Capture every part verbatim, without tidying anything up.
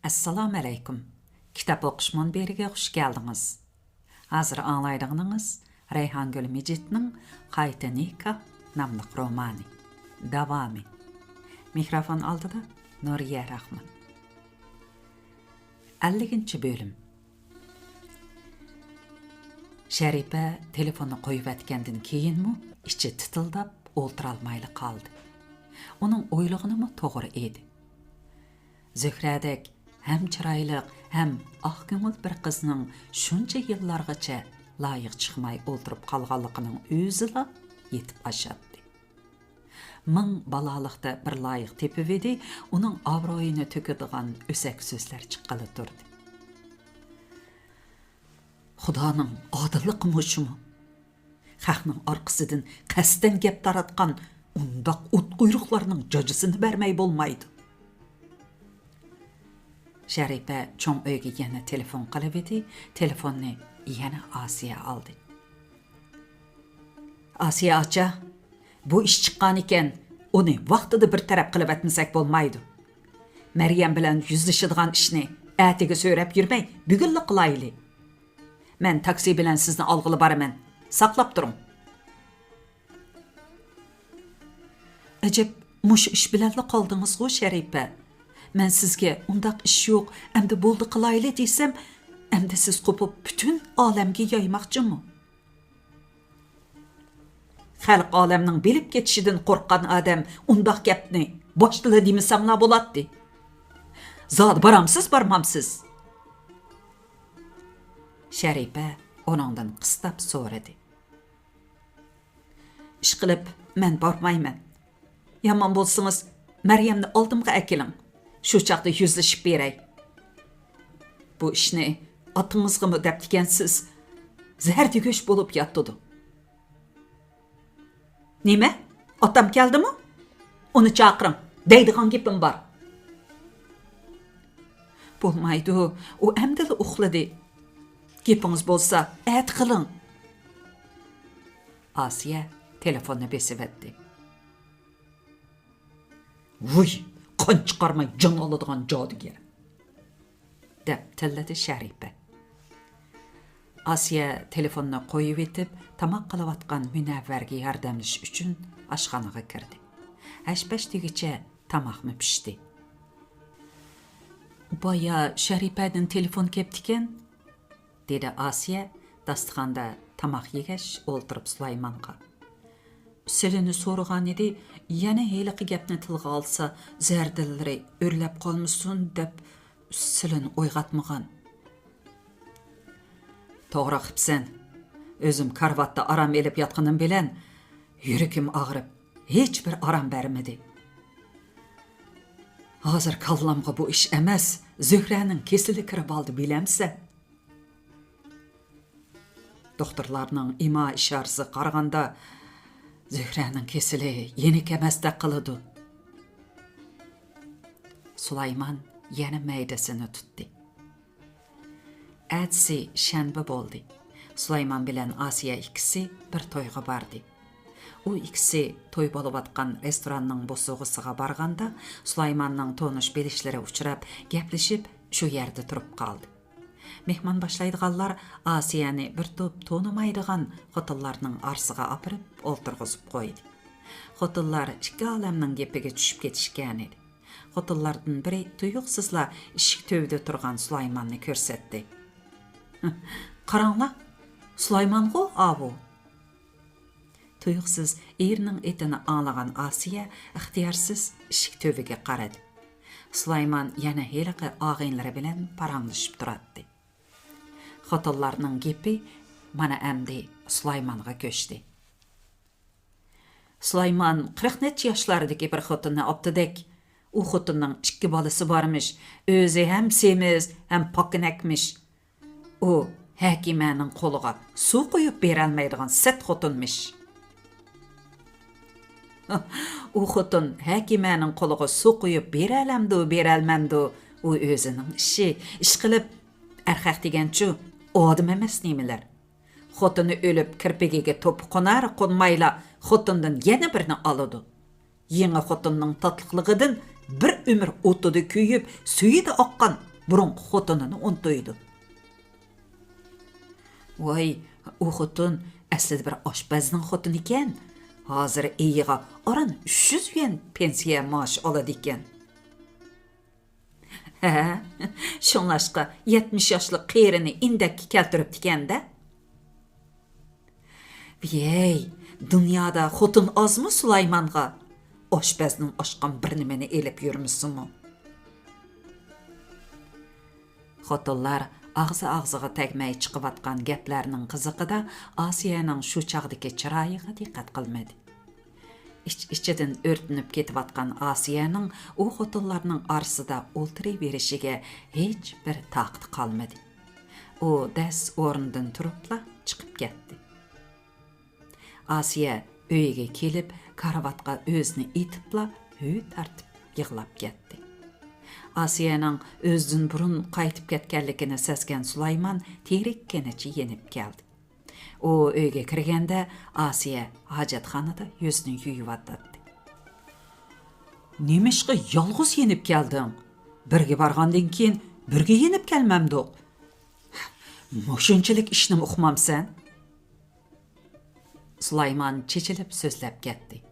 ئەسسالامۇئەلەيكۇم. كىتاب ئوقۇش مۇنبىرىگە خۇش كەلدىڭىز. ھازىر ئاڭلايدىغىنىڭىز رەيھانگۈل مىجىتنىڭ قايتا نىكاھ ناملىق رومانى. داۋامى. مىكروفون ئالدىدا نۇرىيە راخمان. ئەللىكىنچى بۆلۈم. شەرىپە تېلېفوننى قويۇۋەتكەندىن كېيىنمۇ ئىچى تىتىلداپ ئولتۇرالمايلا قالدى. ئۇنىڭ ئويلىغىنىمۇ توغرا ئىدى. زۆھرەدەك ھەم چىرايلىق، ھەم ئاق كۆڭۈل بىر قىزنىڭ شۇنچە يىللارغىچە لايىق چىقماي ئولتۇرۇپ قالغانلىقىنىڭ ئۆزىلا يېتىپ ئاشاتتى. مىڭ بالالىقتا بىر لايىق تېپىۋىدى، ئۇنىڭ ئابرۇيىنى تۆكىدىغان ئۆسەك سۆزلەر چىققىلى تۇردى. خۇدانىڭ ئادىللىقىمۇ شۇمۇ؟ خەقنىڭ ئارقىسىدىن قەستەن گەپ تاراتقان ئۇنداق ئوتقۇيرۇقلارنىڭ جاجىسىنى بەرمەي بولمايدۇ. شەرىپە چوڭ ئۆيگە يەنە تېلېفون قىلىۋىدى، تېلېفوننى يەنە ئاسىيە ئالدى. ئاسىيە ئاچا، بۇ ئىش چىققانىكەن، ئۇنى ۋاقتىدا بىر تەرەپ قىلىۋەتمىسەك بولمايدۇ. مەريەم بىلەن يۈزلىشىدىغان ئىشنى ئەتىگە سۆرەپ يۈرمەي، بۈگۈنلا قىلايلى. مەن تاكسى بىلەن سىزنى ئالغىلى بارىمەن. ساقلاپ تۇرۇڭ. ئەجەب، مۇشۇ ئىش بىلەنلا قالدىڭىزغۇ، شەرىپە؟ مەن سىزگە ئۇنداق ئىش يوق، ئەمدى بولدى قىلايلى دېسەم، ئەمدى سىز قوپۇپ پۈتۈن ئالەمگە يايماقچىمۇ؟ خەلق ئالەمنىڭ بىلىپ كېتىشىدىن قورققان ئادەم ئۇنداق گەپنى باشتىلا دېمىسەڭلا بولاتتى. زادى بارامسىز، بارمامسىز؟ شەرىپە ئۇنىڭدىن قىستاپ سورىدى. ئىشقىلىپ، مەن بارمايمەن. يامان بولسىڭىز، مەريەمنى ئالدىمغا ئەكېلىڭ. شۇ چاغدا يۈزلىشىپ بېرەي. بۇ ئىشنى ئاتىڭىزغىمۇ دەپتىكەنسىز. زەھەر دېگۈش بولۇپ ياتىدۇ. نېمە؟ ئاتام كەلدىمۇ؟ ئۇنى چاقىرىڭ، دەيدىغان گېپىم بار. بولمايدۇ، ئۇ ئەمدىلا ئۇخلىدى. گېپىڭىز بولسا، ئەتە قىلىڭ. ئاسىيە تېلېفوننى بېسىۋەتتى. ۋۇي، قان چىقارماي جان ئالىدىغان جادۇگەر! دەپ تىللىدى شەرىپە. ئاسىيە تېلېفوننى قويۇۋېتىپ، تاماق قىلىۋاتقان مۇنەۋۋەرگە ياردەملىشىش ئۈچۈن ئاشخانىغا كىردى. ھەش-پەش دېگۈچە تاماقمۇ پىشتى. بايا شەرىپەدىن تېلېفون كەپتىكەن، دېدى ئاسىيە داستىخاندا تاماق يېگەچ ئولتۇرۇپ سۇلايمانغا. سىلىنى سورىغانىدى، يەنە ھېلىقى گەپنى تىلغا ئالسا، زەردىلىرى ئۆرلەپ قالمىسۇن دەپ سىلىنى ئويغاتمىغان. توغرا قىپسەن. ئۆزۈم كارىۋاتتا ئارام ئېلىپ ياتقىنىم بىلەن يۈرىكىم ئاغرىپ، ھېچبىر ئارام بەرمىدى. ھازىر كاللامغا بۇ ئىش ئەمەس، زۆھرەنىڭ كېسىلى كىرىۋالدى، بىلەمسەن؟ دوختۇرلارنىڭ ئىما ئىشارىسىگە قارىغاندا، زۆھرەنىڭ كېسىلى يېنىك ئەمەستەك قىلىدۇ. سۇلايمان يەنە مەيدىسىنى تۇتتى. ئەتىسى شەنبە بولدى. سۇلايمان بىلەن ئاسىيە ئىككىسى بىر تويغا باردى. ئۇ ئىككىسى توي بولۇۋاتقان رېستوراننىڭ بوسۇغىسىغا بارغاندا، سۇلايماننىڭ تونۇش بىلىشلىرى ئۇچراپ، گەپلىشىپ، شۇ يەردە تۇرۇپ قالدى. مېھمان باشلايدىغانلار ئاسىيەنى بىر توپ تونۇمايدىغان خوتۇنلارنىڭ ئارىسىغا ئاپىرىپ ئولتۇرغۇزۇپ قويدى. خوتۇنلار ئىككى ئالەمنىڭ گېپىگە چۈشۈپ كېتىشكەنىدى. خوتۇنلاردىن بىرى تۇيۇقسىزلا ئىشىك تۈۋىدە تۇرغان سۇلايماننى كۆرسەتتى. قاراڭلار، سۇلايمانغۇ ئاۋۇ! تۇيۇقسىز ئېرىنىڭ ئېتىنى ئاڭلىغان ئاسىيە ئىختىيارسىز ئىشىك تۈۋىگە قارىدى. سۇلايمان يەنە ھېلىقى ئاغىنىلىرى بىلەن پاراڭلىشىپ تۇراتتى. خوتۇنلارنىڭ گېپى مانا ئەمدى سۇلايمانغا كۆچتى. سۇلايمان قىرىق نەچچە ياشلاردىكى بىر خوتۇننى ئاپتىدەك. ئۇ خوتۇننىڭ ئىككى بالىسى بارمىش، ئۆزى ھەم سېمىز، ھەم پاكىنەكمىش. ئۇ ھەكىمەنىڭ قولىغا سۇ قۇيۇپ بېرەلمەيدىغان سەت خوتۇنمىش. ئۇ خوتۇن ھەكىمەنىڭ قولىغا سۇ قۇيۇپ بېرەلەمدۇ، بېرەلمەمدۇ، ئۇ ئۆزىنىڭ ئىشى. ئىشقىلىپ، ئەرخەق دېگەنچۇ، ئادەم ئەمەس نېمىلەر. خوتۇنى ئۆلۈپ، كىرپىكىگە توپا قونار، قونمايلا خوتۇندىن يەنە بىرنى ئالىدۇ. يېڭى خوتۇننىڭ تاتلىقلىقىدىن بىر ئۆمۈر ئوتىدا كۆيۈپ، سۈيىدە ئاققان بۇرۇنقى خوتۇنىنى ئۇنتۇيدۇ. ۋاي، ئۇ خوتۇن ئەسلىدە بىر ئاشپەزنىڭ خوتۇنى ئىكەن. ھازىر ئېيىغا ئاران ئۈچ يۈز يۈەن پېنسىيە مائاش ئالىدىكەن. ھە، شۇڭلاشقا يەتمىش ياشلىق قېرىنى ئىندەككە كەلتۈرۈپتىكەن-دە. ۋىيەي، دۇنيادا خوتۇن ئازمۇ سۇلايمانغا؟ ئاشپەزنىڭ ئاشقان بىر نېمىنى ئېلىپ يۈرمىسىمۇ؟ خوتۇنلار ئاغزى ئاغزىغا تەگمەي چىقىۋاتقان گەپلەرنىڭ قىزىقىدا ئاسىيەنىڭ شۇ چاغدىكى چىرايىغا دىققەت قىلمىدى. ئىچ-ئىچىدىن ئۆرتىنىپ كېتىۋاتقان ئاسىيەنىڭ ئۇ خوتۇنلارنىڭ ئارىسىدا ئولتۇرۇۋېرىشىگە ھېچ بىر تاقىتى قالمىدى. ئۇ دەس ئورنىدىن تۇرۇپلا چىقىپ كەتتى. ئاسىيە ئۆيىگە كېلىپ، كارىۋاتقا ئۆزىنى ئېتىپلا ھۆ تارتىپ يىغلاپ كەتتى. ئاسىيەنىڭ ئۆزىدىن بۇرۇن قايتىپ كەتكەنلىكىنى سەزگەن سۇلايمان تېرىككىنىچە يېنىپ كەلدى. ئۇ ئۆيگە كىرگەندە، ئاسىيە ھاجەتخانىدا يۈزىنى يۇيۇۋاتاتتى. نېمىشقا يالغۇز يېنىپ كەلدىڭ؟ بىرگە بارغاندىن كېيىن بىرگە يېنىپ كەلمەمدۇق؟ مۇشۇنچىلىك ئىشنىمۇ ئۇقمامسەن؟ سۇلايمان چېچىلىپ سۆزلەپ كەتتى.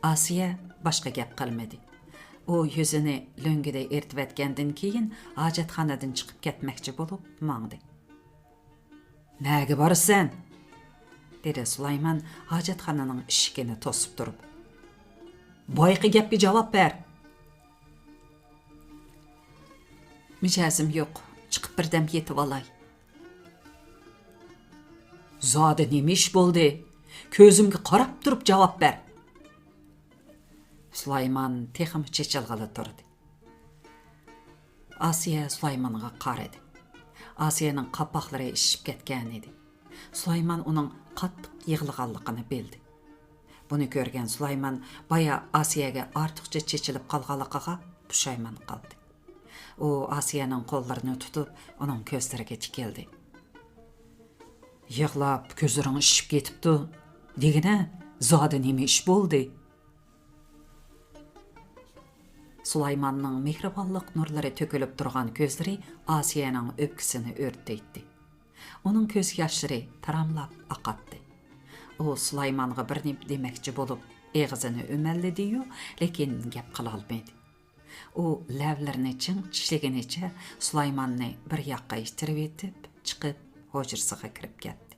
ئاسىيە باشقا گەپ قىلمىدى. ئۇ يۈزىنى لۆڭگىدە ئېرتىۋەتكەندىن كېيىن، ھاجەتخانىدىن چىقىپ كەتمەكچى بولۇپ ماڭدى. نەگە بارىسەن؟ دېدى سۇلايمان ھاجەتخانىنىڭ ئىشىكىنى توسۇپ تۇرۇپ. بايىقى گەپكە جاۋاب بەر. مىجەزىم يوق، چىقىپ بىردەم يېتىۋالاي. زادى نېمە ئىش بولدى؟ كۆزۈمگە قاراپ تۇرۇپ جاۋاب بەر. سۇلايمان تېخىمۇ چېچىلغىلى تۇردى. ئاسىيە سۇلايمانغا قارىدى. ئاسىيەنىڭ قاپاقلىرى ئىششىپ كەتكەن ئىدى. سۇلايمان ئۇنىڭ قاتتىق يىغلىغانلىقىنى بىلدى. بۇنى كۆرگەن سۇلايمان بايا ئاسىيەگە ئارتۇقچە چېچىلىپ قالغانلىقىغا پۇشايمان قىلدى. ئۇ ئاسىيەنىڭ قوللىرىنى تۇتۇپ، ئۇنىڭ كۆزلىرىگە تىكىلدى. يىغلاپ كۆزلىرىڭ ئىششىپ كېتىپتۇ. دېگىنە، زادى نېمە ئىش بولدى؟ سۇلايماننىڭ مېھرىبانلىق نۇرلىرى تۆكۈلۈپ تۇرغان كۆزلىرى ئاسىيەنىڭ ئۆپكىسىنى ئۆرتەيتتى. ئۇنىڭ كۆز ياشلىرى تاراملاپ ئاقاتتى. ئۇ سۇلايمانغا بىر نېمە دېمەكچى بولۇپ، ئېغىزىنى ئۆمەللىدى-يۇ، لېكىن گەپ قىلالمىدى. ئۇ لەۋلىرىنى چىڭ چىشلىگىنىچە سۇلايماننى بىر ياققا ئىتتىرىۋېتىپ، چىقىپ، ھۇجرىسىغا كىرىپ كەتتى.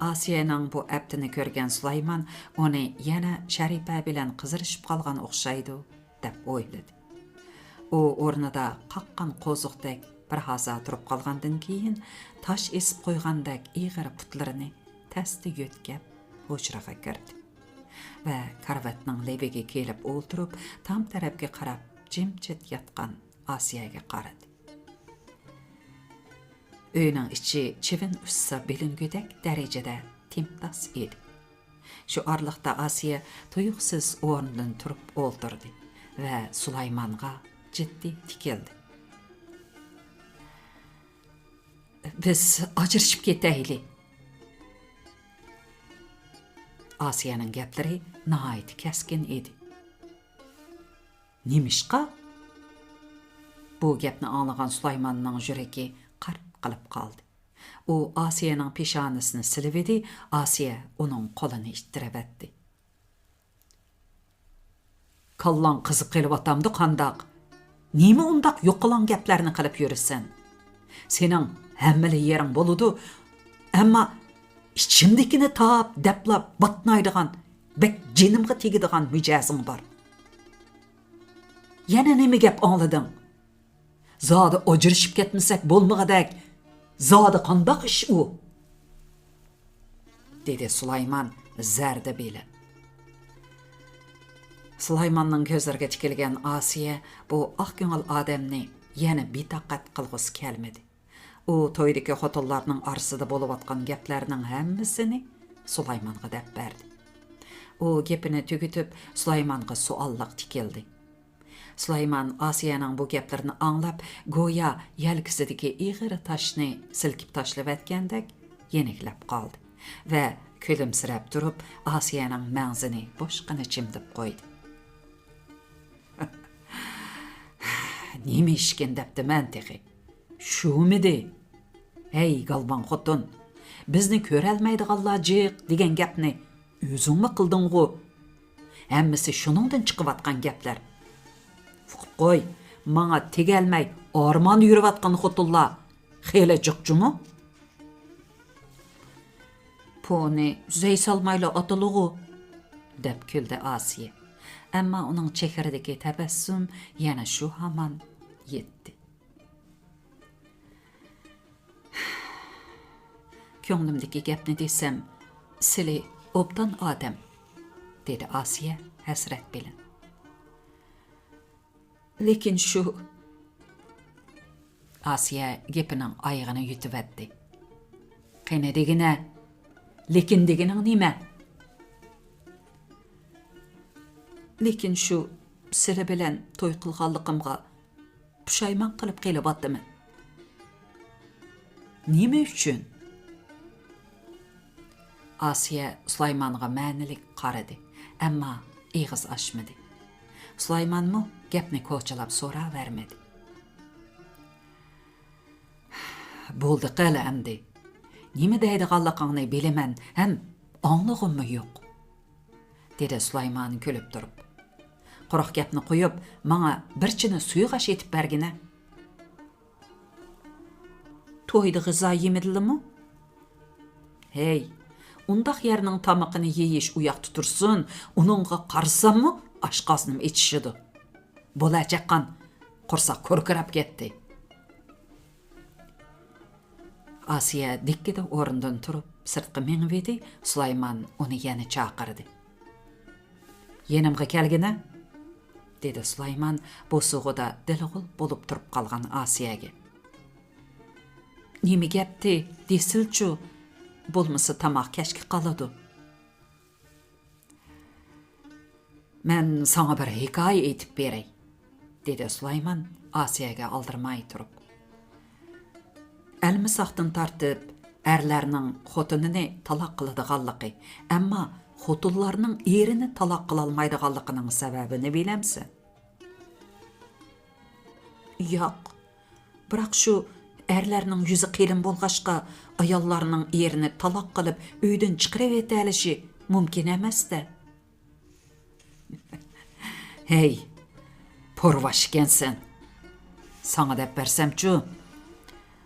ئاسىيەنىڭ بۇ ئەپتىنى كۆرگەن سۇلايمان ئۇنى يەنە شەرىپە بىلەن قىزىرىشىپ قالغان ئوخشايدۇ، دەپ ئويلىدى. ئۇ ئورنىدا قاققان قوزۇقتەك بىر ھازا تۇرۇپ قالغاندىن كېيىن، تاش ئېسىپ قويغاندەك ئېغىر پۇتلىرىنى تەستە يۆتكەپ، ھۇجرىغا كىردى ۋە كارىۋاتنىڭ لېۋىگە كېلىپ ئولتۇرۇپ، تام تەرەپكە قاراپ جىمجىت ياتقان ئاسىيەگە قارىدى. ئۆينىڭ ئىچى چىۋىن ئۇچسا بىلىنگۈدەك دەرىجىدە تىمتاس ئىدى. شۇ ئارىلىقتا ئاسىيە تۇيۇقسىز ئورنىدىن تۇرۇپ ئولتۇردى ۋە سۇلايمانغا جىددىي تىكىلدى. بىز ئاجرىشىپ كېتەيلى. ئاسىيەنىڭ گەپلىرى ناھايىتى كەسكىن ئىدى. نېمىشقا؟ بۇ گەپنى ئاڭلىغان سۇلايماننىڭ يۈرىكى قارت قىلىپ قالدى. ئۇ ئاسىيەنىڭ پېشانىسىنى سىلىۋىدى، ئاسىيە ئۇنىڭ قولىنى ئىتتىرىۋەتتى. كاللاڭ قىزىپ قېلىۋاتامدۇ قانداق؟ نېمە ئۇنداق يوقىلاڭ گەپلەرنى قىلىپ يۈرىسەن؟ سېنىڭ ھەممىلا يېرىڭ بولىدۇ، ئەمما ئىچىمدىكىنى تاپ دەپلا باتنايدىغان، بەك جېنىمغا تېگىدىغان مىجەزىڭ بار. يەنە نېمە گەپ ئاڭلىدىڭ؟ زادى ئاجرىشىپ كەتمىسەك بولمىغۇدەك، زادى قانداق ئىش ئۇ؟ دېدى سۇلايمان زەردە بىلەن. سۇلايماننىڭ كۆزلىرىگە تىكىلگەن ئاسىيە بۇ ئاق كۆڭۈل ئادەمنى يەنە بىتاقەت قىلغۇسى كەلمىدى. ئۇ تويدىكى خوتۇنلارنىڭ ئارىسىدا بولۇۋاتقان گەپلەرنىڭ ھەممىسىنى سۇلايمانغا دەپ بەردى. ئۇ گېپىنى تۈگىتىپ، سۇلايمانغا سوئاللىق تىكىلدى. سۇلايمان ئاسىيەنىڭ بۇ گەپلىرىنى ئاڭلاپ، گويا يەلكىسىدىكى ئېغىر تاشنى سىلكىپ تاشلىۋەتكەندەك يېنىكلەپ قالدى ۋە كۈلۈمسىرەپ تۇرۇپ، ئاسىيەنىڭ مەڭزىنى بوشقىنا چىمدىپ قويدى. نېمە ئىشكىن دەپتىمەن تېخى. شۇمىدى؟ ھەي، گالۋاڭ خوتۇن، بىزنى كۆرەلمەيدىغانلار جىق دېگەن گەپنى ئۆزۈڭمۇ قىلدىڭغۇ؟ ھەممىسى شۇنىڭدىن چىقىۋاتقان گەپلەر. ئۇقۇپ قوي، ماڭا تېگەلمەي ئارمان يۈرۈۋاتقان خوتۇنلار خېلى جىق جۇمۇ. پونى زەي سالمايلا ئاتىلىغۇ، دەپ كۈلدى ئاسىيە. ئەمما ئۇنىڭ چېھرىدىكى تەبەسسۇم يەنە شۇ ھامان يەتتى. كۆڭلۈمدىكى گەپنى دېسەم، سىلى ئوبدان ئادەم، دېدى ئاسىيە ھەسرەت بىلەن. لېكىن شۇ. ئاسىيە گېپىنىڭ ئايىغىنى يۇتۇۋەتتى. قېنى دېگىنە، لېكىن دېگىنىڭ نېمە؟ لېكىن شۇ، سىلى بىلەن توي قىلغانلىقىمغا پۇشايمان قىلىپ قېلىۋاتىمەن. نېمە ئۈچۈن؟ ئاسىيە سۇلايمانغا مەنىلىك قارىدى، ئەمما ئېغىز ئاچمىدى. سۇلايمانمۇ گەپنى كوچىلاپ سوراۋەرمىدى. بولدى قېلى ئەمدى. نېمە دەيدىغانلىقىڭنى بىلىمەن ھەم ئاڭلىغۇممۇ يوق، دېدى سۇلايمان كۈلۈپ تۇرۇپ. قۇرۇق گەپنى قويۇپ، ماڭا بىر چىنە سۇيۇق ئاش ئېتىپ بەرگىنە. تويدا غىزا يېمىدىلىمۇ؟ ھەي، ئۇنداق يەرنىڭ تامىقىنى يېيىش ئۇياقتا تۇرسۇن، ئۇنىڭغا قارىساممۇ ئاشقازىنىم ئېچىشىدۇ. بولا چاققان، قورساق كوركىراپ كەتتى. ئاسىيە دىككىدە ئورنىدىن تۇرۇپ، سىرتقا مېڭىۋىدى، سۇلايمان ئۇنى يەنە چاقىردى. يېنىمغا كەلگىنە، دېدى سۇلايمان بوسۇغىدا دىلغۇل بولۇپ تۇرۇپ قالغان ئاسىيەگە. نېمە گەپتى، دېسىلچۇ، بولمىسا تاماق كەچكە قالىدۇ. مەن ساڭا بىر ھېكايە ئېيتىپ بېرەي، دېدى سۇلايمان ئاسىيەگە ئالدىرىماي تۇرۇپ. ئەلمىساقتىن تارتىپ ئەرلەرنىڭ خوتۇنىنى تالاق قىلىدىغانلىقى، ئەمما خوتۇنلارنىڭ ئېرىنى تالاق قىلالمايدىغانلىقىنىڭ سەۋەبىنى بىلەمسەن؟ ياق. بىراق شۇ ئەرلەرنىڭ يۈزى قېلىن بولغاچقا، ئاياللارنىڭ ئېرىنى تالاق قىلىپ ئۆيدىن چىقىرىۋېتەلىشى مۇمكىن ئەمەس-دە. ھەي، پورۋاش ئىكەنسەن. ساڭا دەپ بەرسەمچۇ؟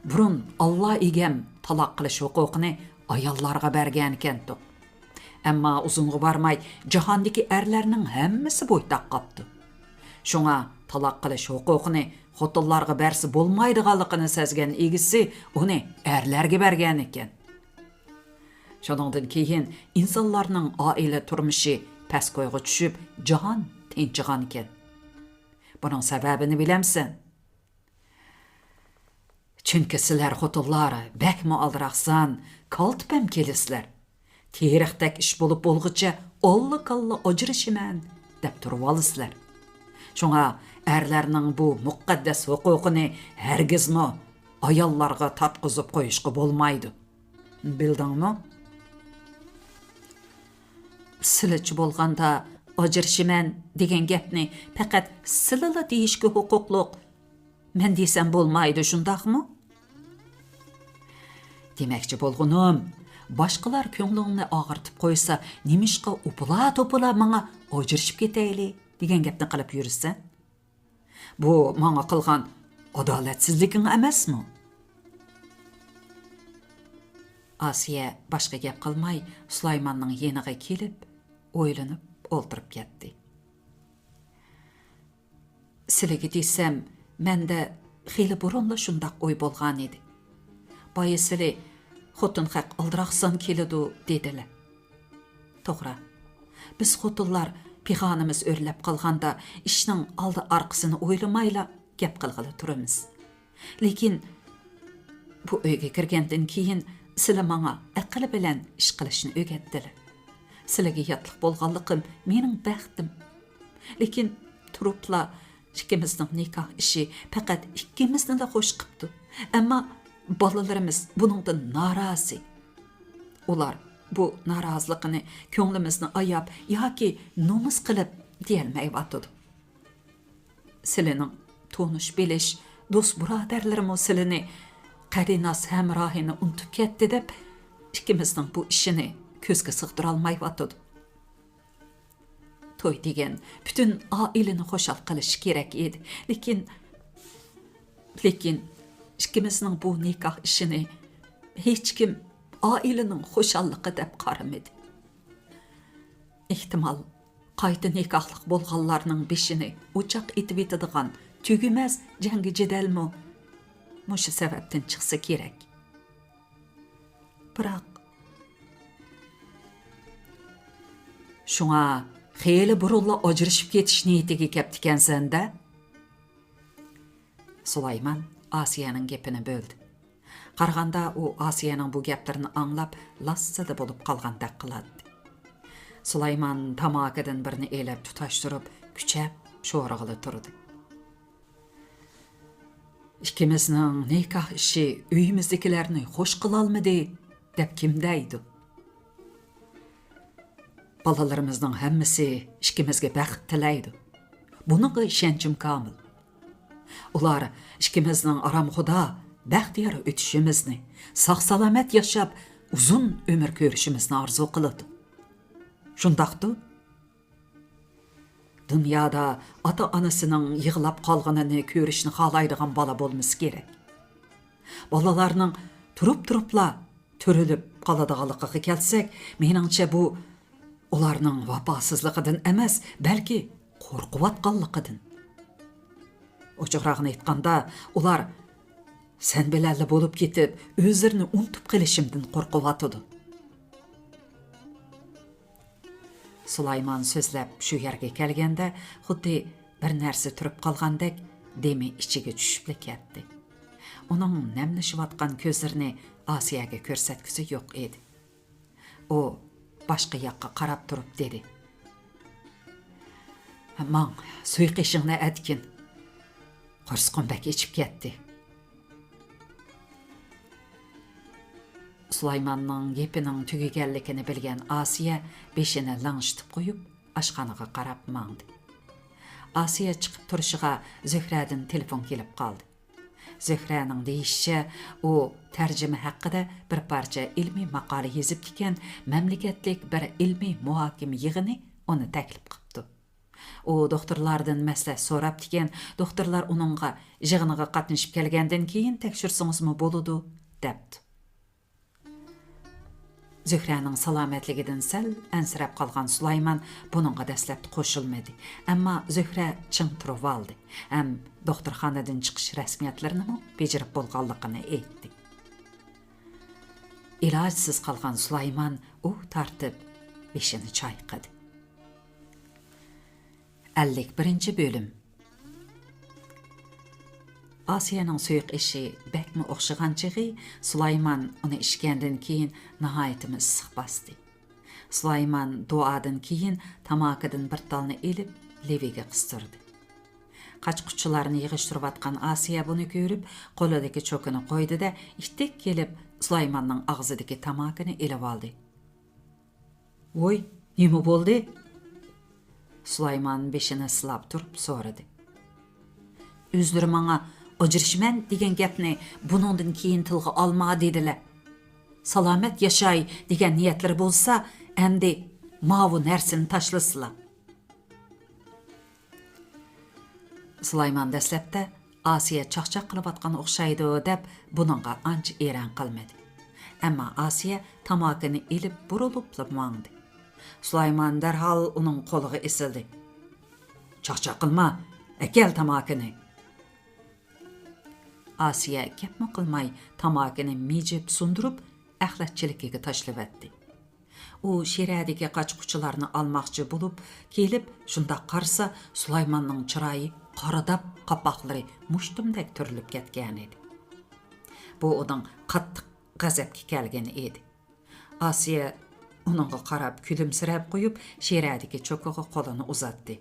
بۇرۇن ئاللا ئىگەم تالاق قىلىش ھوقۇقىنى ئاياللارغا بەرگەنىكەنتۇق. ئەمما ئۇزۇنغا بارماي جاھاندىكى ئەرلەرنىڭ ھەممىسى بويتاق قاپتۇ. شۇڭا تالاق قىلىش ھوقۇقىنى خوتۇنلارغا بەرسە بولمايدىغانلىقىنى سەزگەن ئىگىسى ئۇنى ئەرلەرگە بەرگەنىكەن. شۇنىڭدىن كېيىن ئىنسانلارنىڭ ئائىلە تۇرمۇشى پەسكويغا چۈشۈپ، جاھان تىنچىغانىكەن. بۇنىڭ سەۋەبىنى بىلەمسەن؟ چۈنكى سىلەر خوتۇنلار بەكمۇ ئالدىراقسان، كالتىپەم كېلىسىلەر. تېرىقتەك ئىش بولۇپ بولغۇچە ئاللا-كاللا ئاجرىشىمەن دەپ تۇرۇۋالىسىلەر. شۇڭا ئەرلەرنىڭ بۇ مۇقەددەس ھوقۇقىنى ھەرگىزمۇ ئاياللارغا تارتقۇزۇپ قويۇشقا بولمايدۇ. بىلدىڭمۇ؟ سىلىچە بولغاندا، ئاجرىشىمەن دېگەن گەپنى پەقەت سىلىلا دېيىشكە ھوقۇقلۇق. مەن دېسەم بولمايدۇ، شۇنداقمۇ؟ دېمەكچى بولغىنىم، باشقىلار كۆڭلۈڭنى ئاغرىتىپ قويسا، نېمىشقا ئۇپىلا-توپىلا ماڭا ئاجرىشىپ كېتەيلى دېگەن گەپنى قىلىپ يۈرىسەن؟ بۇ ماڭا قىلغان ئادالەتسىزلىكىڭ ئەمەسمۇ؟ ئاسىيە باشقا گەپ قىلماي، سۇلايماننىڭ يېنىغا كېلىپ، ئويلىنىپ ئولتۇرۇپ كەتتى. سىلىگە دېسەم، مەندە خېلى بۇرۇنلا شۇنداق ئوي بولغانىدى. بايا سىلى، «خوتۇن خەق ئالدىراقسان كېلىدۇ» دېدىلە. توغرا، بىز خوتۇنلار پىغانىمىز ئۆرلەپ قالغاندا، ئىشنىڭ ئالدى ئارقىسىنى ئويلىمايلا گەپ قىلغىلى تۇرىمىز. لېكىن بۇ ئۆيگە كىرگەندىن كېيىن سىلى ماڭا ئەقىل بىلەن ئىش قىلىشنى ئۆگەتتىلە. سىلىگە ياتلىق بولغانلىقىم مېنىڭ بەختىم. لېكىن تۇرۇپلا ئىككىمىزنىڭ نىكاھ ئىشى پەقەت ئىككىمىزنىلا خوش قىپتۇ. ئەمما بالىلىرىمىز بۇنىڭدىن نارازى. ئۇلار بۇ نارازىلىقىنى كۆڭلىمىزنى ئاياپ ياكى نومۇس قىلىپ دېيەلمەيۋاتىدۇ. سىلىنىڭ تونۇش بىلىش، دوست بۇرادەرلىرىمۇ سىلىنى، قەرىناس ھەمراھىنى ئۇنتۇپ كەتتى دەپ، ئىككىمىزنىڭ بۇ ئىشىنى كۆزگە سىغدۇرالمايۋاتىدۇ. توي دېگەن پۈتۈن ئائىلىنى خۇشال قىلىشى كېرەك ئىدى. لېكىن، لېكىن ئىككىمىزنىڭ بۇ نىكاھ ئىشىنى ھېچكىم ئائىلىنىڭ خۇشاللىقى دەپ قارىمىدى. ئېھتىمال، قايتا نىكاھلىق بولغانلارنىڭ بېشىنى ئوچاق ئېتىۋېتىدىغان تۈگىمەس جەڭگى جېدەلمۇ مۇشۇ سەۋەبتىن چىقسا كېرەك. بىراق، شۇڭا خېلى بۇرۇنلا ئاجرىشىپ كېتىش نىيىتىگە كەپتىكەنسەن-دە؟ سۇلايمان ئاسىيەنىڭ گېپىنى بۆلدى. قارىغاندا ئۇ ئاسىيەنىڭ بۇ گەپلىرىنى ئاڭلاپ لاسسىدە بولۇپ قالغاندەك قىلاتتى. سۇلايمان تاماكىدىن بىرنى ئېلىپ تۇتاشتۇرۇپ كۈچەپ شورىغىلى تۇردى. ئىككىمىزنىڭ نىكاھ ئىشى ئۆيىمىزدىكىلەرنى خوش قىلالمىدى دەپ كىم دەيدۇ؟ بالىلىرىمىزنىڭ ھەممىسى ئىككىمىزگە بەخت تىلەيدۇ. بۇنىڭغا ئىشەنچىم كامىل. ئۇلار ئىككىمىزنىڭ ئارامخۇدا، بەختىيار ئۆتۈشىمىزنى، ساق-سالامەت ياشاپ، ئۇزۇن ئۆمۈر كۆرۈشىمىزنى ئارزۇ قىلىدۇ. شۇنداقتۇ؟ دۇنيادا ئاتا-ئانىسىنىڭ يىغلاپ قالغىنىنى كۆرۈشنى خالايدىغان بالا بولمىسا كېرەك. بالىلارنىڭ تۇرۇپ-تۇرۇپلا تۈرۈلۈپ قالىدىغانلىقىغا كەلسەك، مېنىڭچە بۇ ئۇلارنىڭ ۋاپاسىزلىقىدىن ئەمەس، بەلكى قورقۇۋاتقانلىقىدىن. ئوچۇقراقىنى ئېيتقاندا، ئۇلار سەن بىلەنلا بولۇپ كېتىپ، ئۆزلىرىنى ئۇنتۇپ قېلىشىمدىن قورقۇۋاتىدۇ. سۇلايمان سۆزلەپ شۇ يەرگە كەلگەندە، خۇددى بىر نەرسە تۇرۇپ قالغاندەك دېمى ئىچىگە چۈشۈپلا كەتتى. ئۇنىڭ نەملىشىۋاتقان كۆزلىرىنى ئاسىيەگە كۆرسەتكۈسى يوق ئىدى. ئۇ باشقا ياققا قاراپ تۇرۇپ دېدى: ماڭ، سۇيۇق ئېشىڭنى ئەتكىن. قورسىقىم بەك ئېچىپ كەتتى. سۇلايماننىڭ گېپىنىڭ تۈگىگەنلىكىنى بىلگەن ئاسىيە بېشىنى لىڭشىتىپ قويۇپ، ئاشخانىغا قاراپ ماڭدى. ئاسىيە چىقىپ تۇرۇشىغا زۆھرەدىن تېلېفون كېلىپ قالدى. زۆھرەنىڭ دېيىشىچە، ئۇ تەرجىمە ھەققىدە بىر پارچە ئىلمىي ماقالە يېزىپتىكەن، مەملىكەتلىك بىر ئىلمىي مۇھاكىمە يىغىنى ئۇنى تەكلىپ قىپتۇ. ئۇ دوختۇرلاردىن مەسلىھەت سوراپتىكەن، دوختۇرلار ئۇنىڭغا يىغىنغا قاتنىشىپ كەلگەندىن كېيىن تەكشۈرسىڭىزمۇ بولىدۇ، دەپتۇ. زۆھرەنىڭ سالامەتلىكىدىن سەل ئەنسىرەپ قالغان سۇلايمان بۇنىڭغا دەسلەپتە قوشۇلمىدى. ئەمما زۆھرە چىڭ تۇرۇۋالدى ھەم دوختۇرخانىدىن چىقىش رەسمىيەتلىرىنىمۇ بېجىرىپ بولغانلىقىنى ئېيتتى. ئىلاجسىز قالغان سۇلايمان ئۇھ تارتىپ بېشىنى چايقىدى. ئەللىك بىرىنچى بۆلۈم. ئاسىيەنىڭ سۇيۇق ئېشى بەكمۇ ئوخشىغان چېغى، سۇلايمان ئۇنى ئىچكەندىن كېيىن ناھايىتىمۇ ئىسسىق باستى. سۇلايمان دۇئادىن كېيىن تاماكىدىن بىر تالنى ئېلىپ، لېۋىگە قىستۇردى. قاچا-قۇچىلارنى يىغىشتۇرۇۋاتقان ئاسىيە بۇنى كۆرۈپ، قولىدىكى چوكىنى قويدى-دە، ئىتتىك كېلىپ، سۇلايماننىڭ ئاغزىدىكى تاماكىنى ئېلىۋالدى. ۋوي، نېمە بولدى؟ سۇلايمان بېشىنى سىلاپ تۇرۇپ سورىدى. ئۆزلىرى ماڭا ئاجرىشىمەن دېگەن گەپنى بۇنىڭدىن كېيىن تىلغا ئالما دېدىلە. سالامەت ياشاي دېگەن نىيەتلىرى بولسا، ئەمدى ماۋۇ نەرسىنى تاشلىسىلا. سۇلايمان دەسلەپتە ئاسىيە چاقچاق قىلىۋاتقان ئوخشايدۇ دەپ بۇنىڭغا ئانچە ئېرەن قىلمىدى. ئەمما ئاسىيە تاماكىنى ئېلىپ بۇرۇلۇپلا ماڭدى. سۇلايمان دەرھال ئۇنىڭ قولىغا ئېسىلدى. چاقچاق قىلما، ئەكەل تاماكىنى. ئاسىيە گەپمۇ قىلماي تاماكىنى مىجىپ سۇندۇرۇپ ئەخلەت چېلىكىگە تاشلىۋەتتى. ئۇ شىرەدىكى قاچا-قۇچىلارنى ئالماقچى بولۇپ كېلىپ، شۇنداق قارىسا، سۇلايماننىڭ چىرايى قارىداپ، قاپاقلىرى مۇشتۇمدەك تۈرۈلۈپ كەتكەنىدى. بۇ ئۇنىڭ قاتتىق غەزەپكە كەلگىنى ئىدى. ئاسىيە ئۇنىڭغا قاراپ كۈلۈمسىرەپ قويۇپ، شىرەدىكى چوكىغا قولىنى ئۇزاتتى.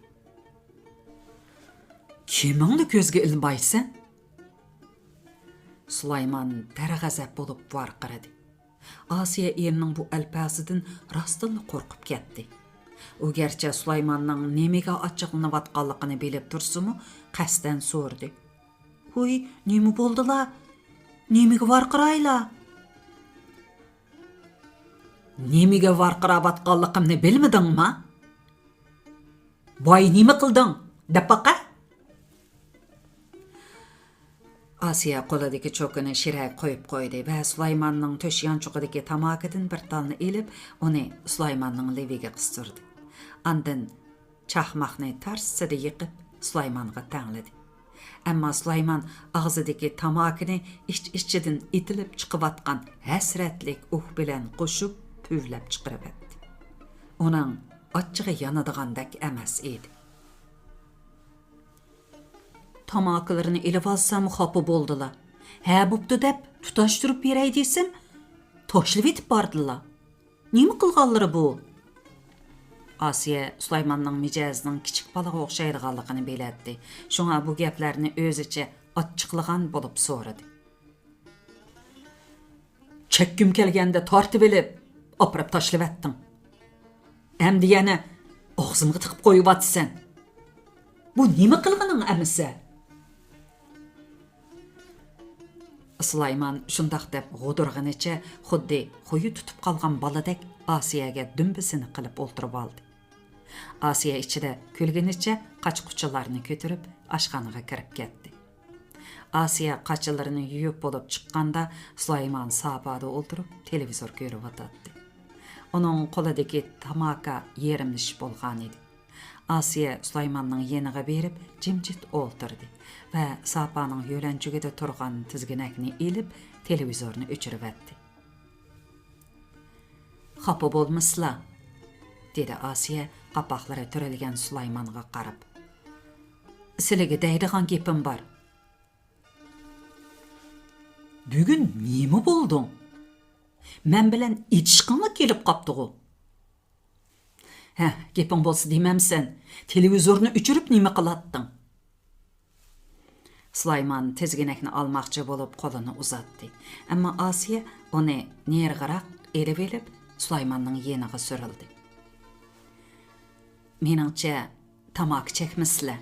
كىمىڭنى كۆزگە ئىلمايسەن؟ سۇلايمان دەرغەزەپ بولۇپ ۋارقىرىدى. ئاسىيە ئېرىنىڭ بۇ ئەلپازىدىن راستتىنلا قورقۇپ كەتتى. ئۇ گەرچە سۇلايماننىڭ نېمىگە ئاچچىقلىنىۋاتقانلىقىنى بىلىپ تۇرسىمۇ، قەستەن سورىدى. ھۇي، نېمە بولدىلا؟ نېمىگە ۋارقىرايلا؟ نېمىگە ۋارقىراۋاتقانلىقىمنى بىلمىدىڭما؟ ۋاي، نېمە قىلدىڭ؟ دەپ باقە. ئاسىيە قولىدىكى چوكىنى شىرەگە قويۇپ قويدى ۋە سۇلايماننىڭ تۆشى يانچۇقىدىكى تاماكىدىن بىر تالنى ئېلىپ، ئۇنى سۇلايماننىڭ لېۋىگە قىستۇردى. ئاندىن چاقماقنى تارتسىدە يېقىپ، سۇلايمانغا تەڭلىدى. ئەمما سۇلايمان ئاغزىدىكى تاماكىنى ئىچ-ئىچىدىن ئېتىلىپ چىقىۋاتقان ھەسرەتلىك ئۇھ بىلەن قوشۇپ پۈۋلەپ چىقىرىۋەتتى. ئۇنىڭ ئاچچىقى يانىدىغاندەك ئەمەس ئىدى. تاماكىلىرىنى ئېلىۋالسام خاپا بولدىلا. ھە بوپتۇ دەپ تۇتاشتۇرۇپ بېرەي دېسەم، تاشلىۋېتىپ باردىلا. نېمە قىلغانلىرى بۇ؟ ئاسىيە سۇلايماننىڭ مىجەزىنىڭ كىچىك بالىغا ئوخشايدىغانلىقىنى بىلەتتى. شۇڭا بۇ گەپلەرنى ئۆزىچە ئاچچىقلىغان بولۇپ سورىدى. چەككۈم كەلگەندە تارتىۋېلىپ، ئاپىرىپ تاشلىۋەتتىڭ. ئەمدى يەنە ئاغزىمغا تىقىپ قويۇۋاتىسەن. بۇ نېمە قىلغىنىڭ ئەمىسە؟ سۇلايمان شۇنداق دەپ غودۇرغىنىچە خۇددى خۇيى تۇتۇپ قالغان بالىدەك ئاسىيەگە دۈمبىسىنى قىلىپ ئولتۇرۇۋالدى. ئاسىيە ئىچىدە كۈلگىنىچە قاچا-قۇچىلارنى كۆتۈرۈپ ئاشخانىغا كىرىپ كەتتى. ئاسىيە قاچىلىرىنى يۇيۇپ بولۇپ چىققاندا، سۇلايمان ساپادا ئولتۇرۇپ تېلېۋىزور كۆرۈۋاتاتتى. ئۇنىڭ قولىدىكى تاماكا يېرىملىشىپ بولغانىدى. ئاسىيە سۇلايماننىڭ يېنىغا بېرىپ جىمجىت ئولتۇردى ۋە ساپانىڭ يۆلەنچۈكىدە تۇرغان تىزگىنەكنى ئېلىپ، تېلېۋىزورنى ئۆچۈرۈۋەتتى. خاپا بولمىسىلا، دېدى ئاسىيە قاپاقلىرى تۈرۈلگەن سۇلايمانغا قاراپ. سىلىگە دەيدىغان گېپىم بار. بۈگۈن نېمە بولدۇڭ؟ مەن بىلەن ئېتىشقىڭلا كېلىپ قاپتىغۇ؟ ھە، گېپىڭ بولسا دېمەمسەن، تېلېۋىزورنى ئۆچۈرۈپ نېمە قىلاتتىڭ؟ سۇلايمان تىزگىنەكنى ئالماقچى بولۇپ قولىنى ئۇزاتتى. ئەمما ئاسىيە ئۇنى نېرىغىراق ئېلىۋېلىپ، سۇلايماننىڭ يېنىغا سۈرۈلدى. مېنىڭچە، تاماكا چەكمىسىلە.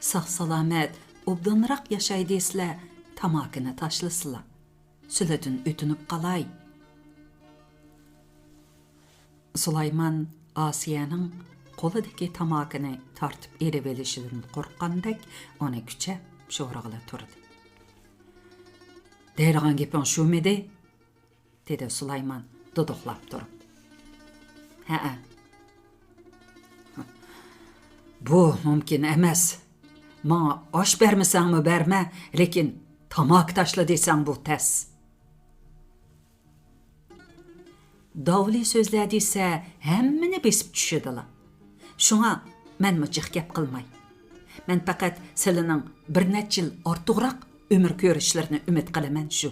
ساق-سالامەت، ئوبدانراق ياشاي دېسىلە، تاماكىنى تاشلىسىلا. سىلىدىن ئۆتۈنۈپ قالاي. سۇلايمان ئاسىيەنىڭ قولىدىكى تاماكىنى تارتىپ ئېلىۋېلىشىدىن قورققاندەك ئۇنى كۈچەپ شورىغىلى تۇردى. دەيدىغان گېپىڭ شۇمىدى؟ دېدى سۇلايمان دۇدۇقلاپ تۇرۇپ. ھەئە. بۇ مۇمكىن ئەمەس. ماڭا ئاش بەرمىسەڭمۇ بەرمە، لېكىن تاماكا تاشلا دېسەڭ بۇ تەس. داۋلى سۆزلە دېسە ھەممىنى بېسىپ چۈشىدىلا. شۇڭا مەنمۇ جىق گەپ قىلماي. مەن پەقەت سىلىنىڭ بىر نەچچە يىل ئارتۇقراق ئۆمۈر كۆرۈشلىرىنى ئۈمىد قىلىمەن شۇ.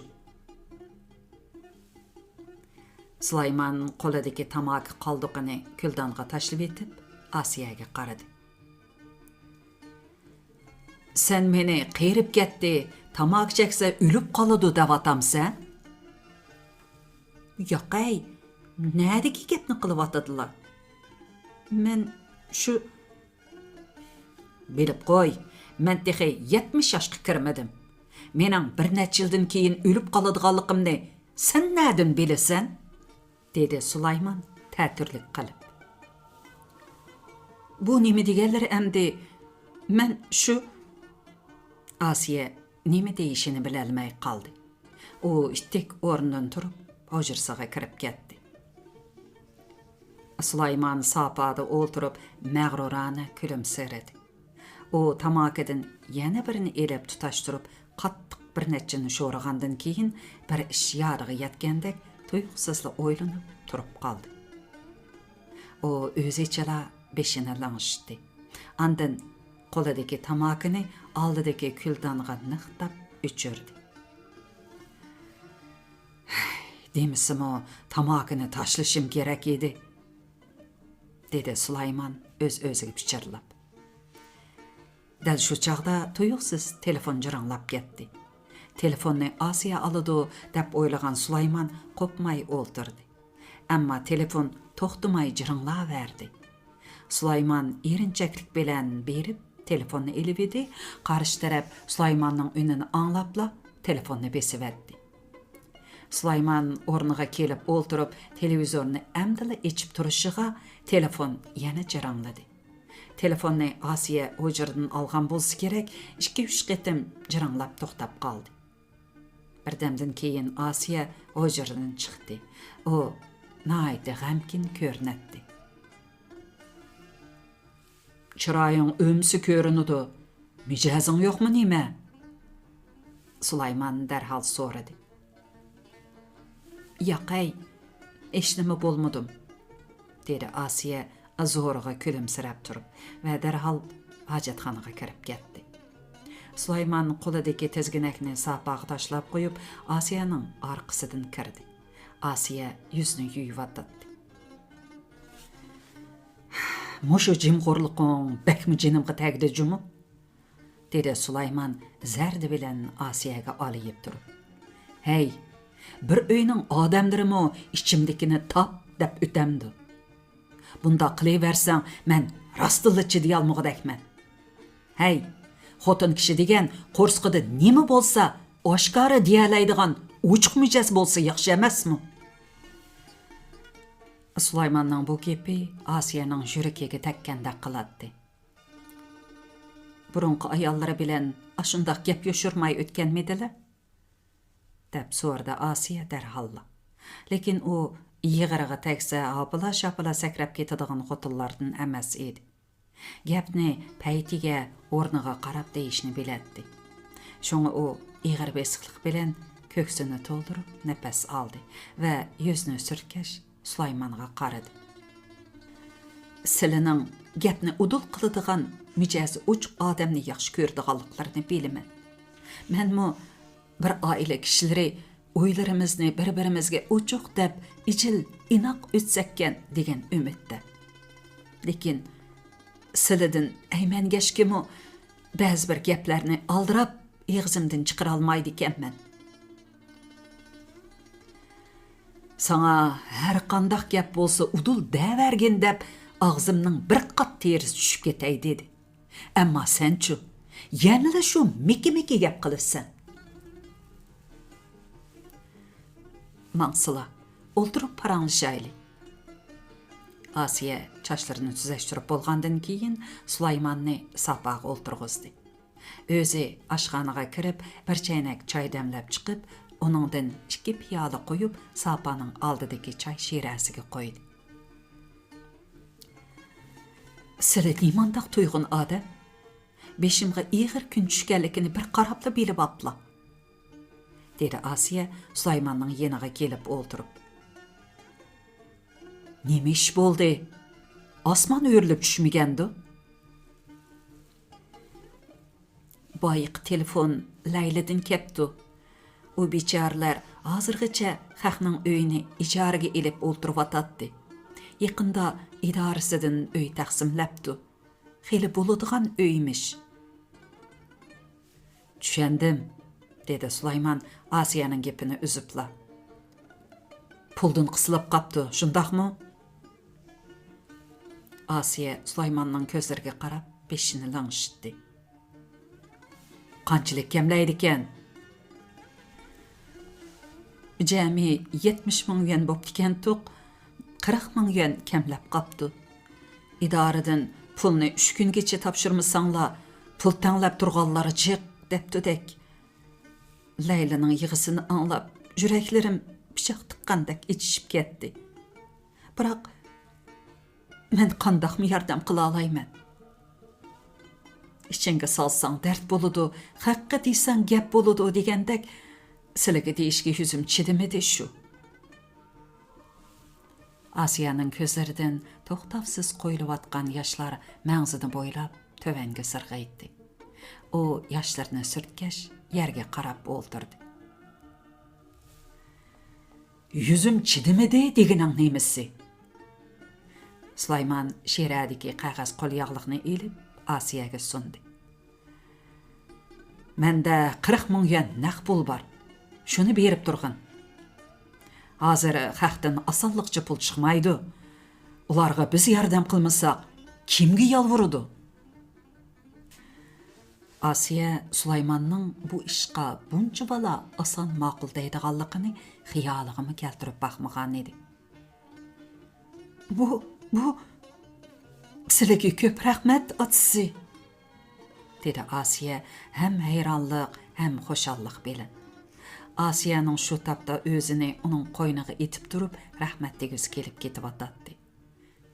سۇلايمان قولىدىكى تاماكا قالدۇقىنى كۈلدانغا تاشلىۋېتىپ، ئاسىيەگە قارىدى. سەن مېنى قېرىپ كەتتى، تاماكا چەكسە ئۆلۈپ قالىدۇ دەۋاتامسەن؟ ياقەي، نەدىكى گەپنى قىلىۋاتىدىلا؟ مەن شۇ بىلىپ قوي، مەن تېخى يەتمىش ياشقا كىرمىدىم. مېنىڭ بىر نەچچە يىلدىن كېيىن ئۆلۈپ قالىدىغانلىقىمنى سەن نەدىن بىلىسەن؟ دېدى سۇلايمان تەتۈرلۈك قىلىپ. بۇ نېمە دېگەنلىرى ئەمدى؟ مەن شۇ. ئاسىيە نېمە دېيىشىنى بىلەلمەي قالدى. ئۇ ئىتتىك ئورنىدىن تۇرۇپ، ھۇجرىسىغا كىرىپ كەتتى. سۇلايمان ساپادا ئولتۇرۇپ، مەغرۇرانە كۈلۈمسىرىدى. ئۇ تاماكىدىن يەنە بىرنى ئېلىپ تۇتاشتۇرۇپ، قاتتىق بىر نەچچىنى شورىغاندىن كېيىن، بىر ئىش يادىغا يەتكەندەك، تۇيۇقسىزلا ئويلىنىپ تۇرۇپ قالدى. ئۇ ئۆزىچىلا بېشىنى لىڭشىتتى. ئاندىن قولىدىكى تاماكىنى ئالدىدىكى كۈلدانغا نىقتاپ ئۆچۈردى. دېمىسىمۇ، تاماكىنى تاشلىشىم كېرەك ئىدى، دېدى سۇلايمان ئۆز-ئۆزىگە پىچىرلاپ. دەل شۇ چاغدا تۇيۇقسىز تېلېفون جىرىڭلاپ كەتتى. تېلېفوننى ئاسىيە ئالىدۇ دەپ ئويلىغان سۇلايمان قوپماي ئولتۇردى. ئەمما تېلېفون توختىماي جىرىڭلاۋەردى. سۇلايمان ئېرىنچەكلىك بىلەن بېرىپ تېلېفوننى ئېلىۋىدى، قارشى تەرەپ سۇلايماننىڭ ئۈنىنى ئاڭلاپلا تېلېفوننى بېسىۋەتتى. سۇلايمان ئورنىغا كېلىپ ئولتۇرۇپ، تېلېۋىزورنى ئەمدىلا ئېچىپ تۇرۇشىغا، تېلېفون يەنە جىرىڭلىدى. تېلېفوننى ئاسىيە ھۇجرىدىن ئالغان بولسا كېرەك، ئىككى-ئۈچ قېتىم جىرىڭلاپ توختاپ قالدى. بىردەمدىن كېيىن ئاسىيە ھۇجرىدىن چىقتى. ئۇ ناھايىتى غەمكىن كۆرۈنەتتى. «چىرايىڭ ئۆمسە كۆرۈنىدۇ. مىجەزىڭ يوقمۇ نېمە؟» سۇلايمان دەرھال سورىدى. «ياق ھەي، ھېچنېمە بولمىدىم»، دېدى ئاسىيە زورىغا كۈلۈمسىرەپ تۇرۇپ ۋە دەرھال ھاجەتخانىغا كىرىپ كەتتى. سۇلايمان قولىدىكى تىزگىنەكنى ساپاغا تاشلاپ قويۇپ، ئاسىيەنىڭ ئارقىسىدىن كىردى. ئاسىيە يۈزىنى يۇيۇۋاتاتتى. «مۇشۇ جىمخورلۇقۇڭ بەكمۇ جېنىمغا تەگدى جۇمۇ؟» دېدى سۇلايمان زەردە بىلەن ئاسىيەگە ئالىيىپ تۇرۇپ. «ھەي، بىر ئۆينىڭ ئادەملىرىمۇ ئىچىمدىكىنى تاپ دەپ ئۆتەمدۇ؟ بۇنداق قىلىۋەرسەڭ، مەن راستتىنلا چىدىيالمىغۇدەكمەن. ھەي، خوتۇن كىشى دېگەن قورسىقىدا نېمە بولسا، ئاشكارا دېيەلەيدىغان ئوچۇق مىجەز بولسا ياخشى ئەمەسمۇ؟» سۇلايماننىڭ بۇ گېپى ئاسىيەنىڭ يۈرىكىگە تەگكەندەك قىلاتتى. «بۇرۇنقى ئاياللىرى بىلەن ئاشۇنداق گەپ يوشۇرماي ئۆتكەنمىدىلە؟» دەپ سورىدى ئاسىيە دەرھاللا. لېكىن ئۇ يىغىرىغا تەگسە ھاپىلا-شاپىلا سەكرەپ كېتىدىغان خوتۇنلاردىن ئەمەس ئىدى. گەپنى پەيتىگە، ئورنىغا قاراپ دېيىشنى بىلەتتى. شۇڭا ئۇ ئېغىر بېسىقلىق بىلەن كۆكسىنى تولدۇرۇپ نەپەس ئالدى ۋە يۈزىنى سۈرتكەچ سۇلايمانغا قارىدى. «سىلىنىڭ گەپنى ئۇدۇل قىلىدىغان، مىجەزى ئوچۇق ئادەمنى ياخشى كۆرىدىغانلىقلىرىنى بىلىمەن. مەنمۇ بىر ئائىلە كىشىلىرى ئۆيلىرىمىزنى بىر-بىرىمىزگە ئوچۇق دەپ ئىجىل ئىناق ئۆتسەككەن دېگەن ئۈمىدتە. لېكىن سىلىدىن ئەيمەنگەچكىمۇ بەزى بىر گەپلەرنى ئالدىراپ ئېغىزىمدىن چىقىرالمايدىكەنمەن. ساڭا ھەر قانداق گەپ بولسا ئۇدۇل دەۋەرگىن دەپ ئاغزىمنىڭ بىر قات تېرىسى چۈشۈپ كېتەي دېدى. ئەمما سەنچۇ، يەنىلا شۇ مىكى-مىكى گەپ قىلىسەن.» «ماڭسىلا، ئولتۇرۇپ پاراڭلىشايلى.» ئاسىيە چاچلىرىنى تۈزەشتۈرۈپ بولغاندىن كېيىن سۇلايماننى ساپاغا ئولتۇرغۇزدى. ئۆزى ئاشخانىغا كىرىپ، بىر چەينەك چاي دەملەپ چىقىپ، ئۇنىڭدىن ئىككى پىيالە قۇيۇپ، ساپانىڭ ئالدىدىكى چاي شىرەسىگە قويدى. «سىلى نېمانداق تۇيغۇن ئادەم؟ بېشىمغا ئېغىر كۈن چۈشكەنلىكىنى بىر قاراپلا بىلىۋاپلا.» دېدى ئاسىيە سۇلايماننىڭ يېنىغا كېلىپ ئولتۇرۇپ. «نېمە ئىش بولدى؟ ئاسمان ئۆرۈلۈپ چۈشمىگەندۇ؟» «بايىقى تېلېفون لەيلىدىن كەپتۇ. ئۇ بىچارىلەر ھازىرغىچە خەقنىڭ ئۆيىنى ئىجارىگە ئېلىپ ئولتۇرۇۋاتاتتى. يېقىندا ئىدارىسىدىن ئۆي تەقسىملەپتۇ. خېلى بولىدىغان ئۆيمىش.» «چۈشەندىم،» دېدى سۇلايمان ئاسىيەنىڭ گېپىنى ئۈزۈپلا. «پۇلدىن قىسىلىپ قاپتۇ، شۇنداقمۇ؟» ئاسىيە سۇلايماننىڭ كۆزلىرىگە قاراپ بېشىنى لىڭشىتتى. «قانچىلىك كەملەيدىكەن؟» «جەمئىي يەتمىش مىڭ يۈەن بوپتىكەنتۇق، قىرىق مىڭ يۈەن كەملەپ قاپتۇ. ئىدارىدىن پۇلنى ئۈچ كۈنگىچە تاپشۇرمىساڭلار، پۇل تەڭلەپ تۇرغانلار جىق دەپتۇدەك.» لەيلىنىڭ يىغىسىنى ئاڭلاپ، يۈرەكلىرىم پىچاق تىققاندەك ئېچىشىپ كەتتى. بىراق، مەن قانداقمۇ ياردەم قىلالايمەن؟ «ئىچىڭگە سالساڭ دەرد بولىدۇ، خەققە دېسەڭ گەپ بولىدۇ» دېگەندەك، سىلىگە دېيىشكە يۈزۈم چىدىمىدى شۇ. ئاسىيانىڭ كۆزلىرىدىن توختاۋسىز قۇيۇلۇۋاتقان ياشلار مەڭزىنى بويلاپ تۆۋەنگە سىرغىيتتى. ئۇ ياشلىرىنى سۈرتكەچ، يەرگە قاراپ ئولتۇردى. «يۈزۈم چىدىمىدى دېگىنىڭ نېمىسى؟» سۇلايمان شىرەدىكى قەغەز قولياغلىقنى ئېلىپ، ئاسىيەگە سۇندى. «مەندە قىرىق مىڭ يۈەن نەق پۇل بار. شۇنى بېرىپ تۇرغىن. ھازىر خەقتىن ئاسانلىقچە پۇل چىقمايدۇ. ئۇلارغا بىز ياردەم قىلمىساق، كىمگە يالۋۇرىدۇ؟» ئاسىيە سۇلايماننىڭ بۇ ئىشقا بۇنچىۋالا ئاسان ماقۇل دەيدىغانلىقىنى خىيالىغىمۇ كەلتۈرۈپ باقمىغانىدى. «بۇ، بۇ، سىلىگە كۆپ رەھمەت، ئاتىسى!» دېدى ئاسىيە ھەم ھەيرانلىق، ھەم خۇشاللىق بىلەن. ئاسىيەنىڭ شۇ تاپتا ئۆزىنى ئۇنىڭ قوينىغا ئېتىپ تۇرۇپ رەھمەت دېگۈسى كېلىپ كېتىۋاتاتتى.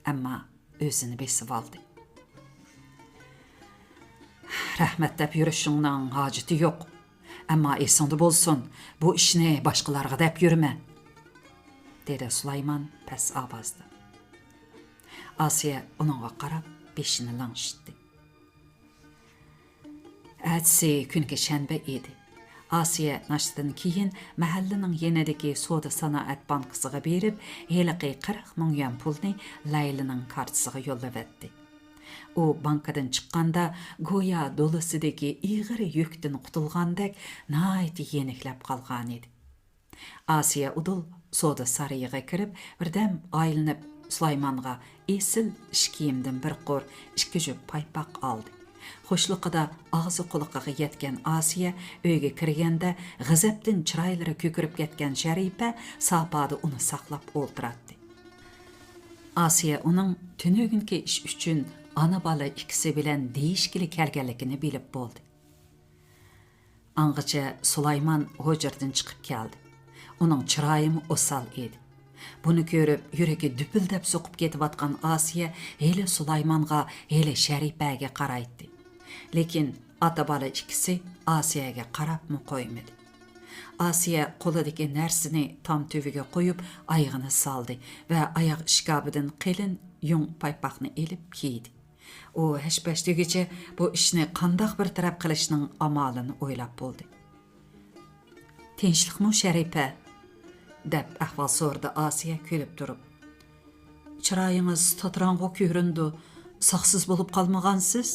ئەمما ئۆزىنى بېسىۋالدى. «رەھمەت دەپ يۈرۈشۈڭنىڭ ھاجىتى يوق. ئەمما ئېسىڭدە بولسۇن، بۇ ئىشنى باشقىلارغا دەپ يۈرمە»، دېدى سۇلايمان پەس ئاۋازدا. ئاسىيە ئۇنىڭغا قاراپ بېشىنى لىڭشىتتى. ئەتىسى كۈنكى شەنبە ئىدى. ئاسىيە ناشتىدىن كېيىن مەھەللىنىڭ يېنىدىكى سودا سانائەت بانكىسىغا بېرىپ، ھېلىقى قىرىق مىڭ يۈەن پۇلنى لەيلىنىڭ كارتىسىغا يوللىۋەتتى. ئۇ بانكىدىن چىققاندا، گويا دولىسىدىكى ئېغىر يۈكتىن قۇتۇلغاندەك ناھايىتى يېنىكلەپ قالغانىدى. ئاسىيە ئۇدۇل سودا سارىيىغا كىرىپ، بىردەم ئايلىنىپ، سۇلايمانغا ئېسىل ئىش كىيىمدىن بىر قۇر، ئىككى جۈپ پايپاق ئالدى. خۇشلۇقىدا ئاغزى قۇلىقىغا يەتكەن ئاسىيە ئۆيگە كىرگەندە، غەزەپتىن چىرايلىرى كۆكىرىپ كەتكەن شەرىپە ساپادا ئۇنى ساقلاپ ئولتۇراتتى. ئاسىيە ئۇنىڭ تۈنۈگۈنكى ئىش ئۈچۈن ئانا-بالا ئىككىسى بىلەن دېيىشكىلى كەلگەنلىكىنى بىلىپ بولدى. ئاڭغىچە سۇلايمان ھۇجرىدىن چىقىپ كەلدى. ئۇنىڭ چىرايىمۇ ئوسال ئىدى. بۇنى كۆرۈپ، يۈرىكى دۈپۈلدەپ سوقۇپ كېتىۋاتقان ئاسىيە ھېلى سۇلايمانغا، ھېلى شەرىپەگە قارايتتى. لېكىن ئاتا-بالا ئىككىسى ئاسىيەگە قاراپمۇ قويمىدى. ئاسىيە قولىدىكى نەرسىنى تام تۈۋىگە قويۇپ، ئايىغىنى سالدى ۋە ئاياغ ئىشكاپىدىن قېلىن يۇڭ پايپاقنى ئېلىپ كىيدى. ئۇ ھەش-پەش دېگۈچە بۇ ئىشنى قانداق بىر تەرەپ قىلىشنىڭ ئامالىنى ئويلاپ بولدى. «تىنچلىقمۇ، شەرىپە؟» دەپ ئەھۋال سورىدى ئاسىيە كۈلۈپ تۇرۇپ. «چىرايىڭىز تاتىراڭغۇ كۆرۈنىدۇ، ساقسىز بولۇپ قالمىغانسىز؟»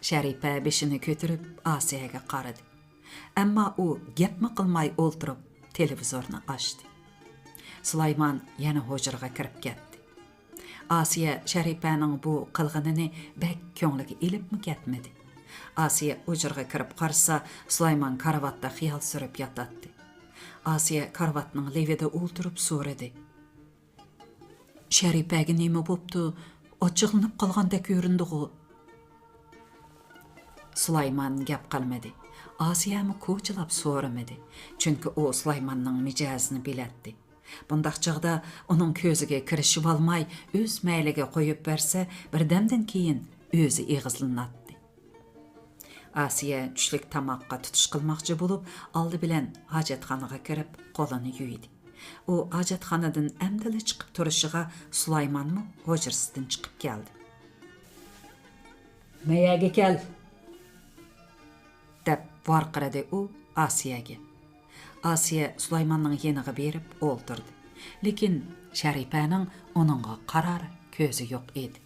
شەرىپە بېشىنى كۆتۈرۈپ ئاسىيەگە قارىدى. ئەمما ئۇ گەپمۇ قىلماي ئولتۇرۇپ تېلېۋىزورنى ئاچتى. سۇلايمان يەنە ھۇجرىغا كىرىپ كەتتى. ئاسىيە شەرىپەنىڭ بۇ قىلغىنىنى بەك كۆڭلىگە ئېلىپمۇ كەتمىدى. ئاسىيە ھۇجرىغا كىرىپ قارىسا، سۇلايمان كارىۋاتتا خىيال سۈرۈپ ياتاتتى. ئاسىيە كارىۋاتنىڭ لېۋىدە ئولتۇرۇپ سورىدى. «شەرىپەگە نېمە بوپتۇ؟ ئاچچىقلىنىپ قالغاندەك كۆرۈندىغۇ؟» سۇلايمان گەپ قىلمىدى. ئاسىيەمۇ كوچىلاپ سورىمىدى. چۈنكى ئۇ سۇلايماننىڭ مىجەزىنى بىلەتتى. بۇنداق چاغدا ئۇنىڭ كۆزىگە كىرىشىۋالماي، ئۆز مەيلىگە قويۇپ بەرسە، بىردەمدىن كېيىن ئۆزى ئېغىزلىناتتى. ئاسىيە چۈشلۈك تاماققا تۇتۇش قىلماقچى بولۇپ، ئالدى بىلەن ھاجەتخانىغا كىرىپ، قولىنى يۇيدى. ئۇ ھاجەتخانىدىن ئەمدىلا چىقىپ تۇرۇشىغا، سۇلايمانمۇ ھۇجرىسىدىن چىقىپ كەلدى. «مەيەگە كەل!» دەپ ۋارقىرىدى ئۇ ئاسىيەگە. ئاسىيە سۇلايماننىڭ يېنىغا بېرىپ ئولتۇردى. لېكىن شەرىپەنىڭ ئۇنىڭغا قارار كۆزى يوق ئىدى.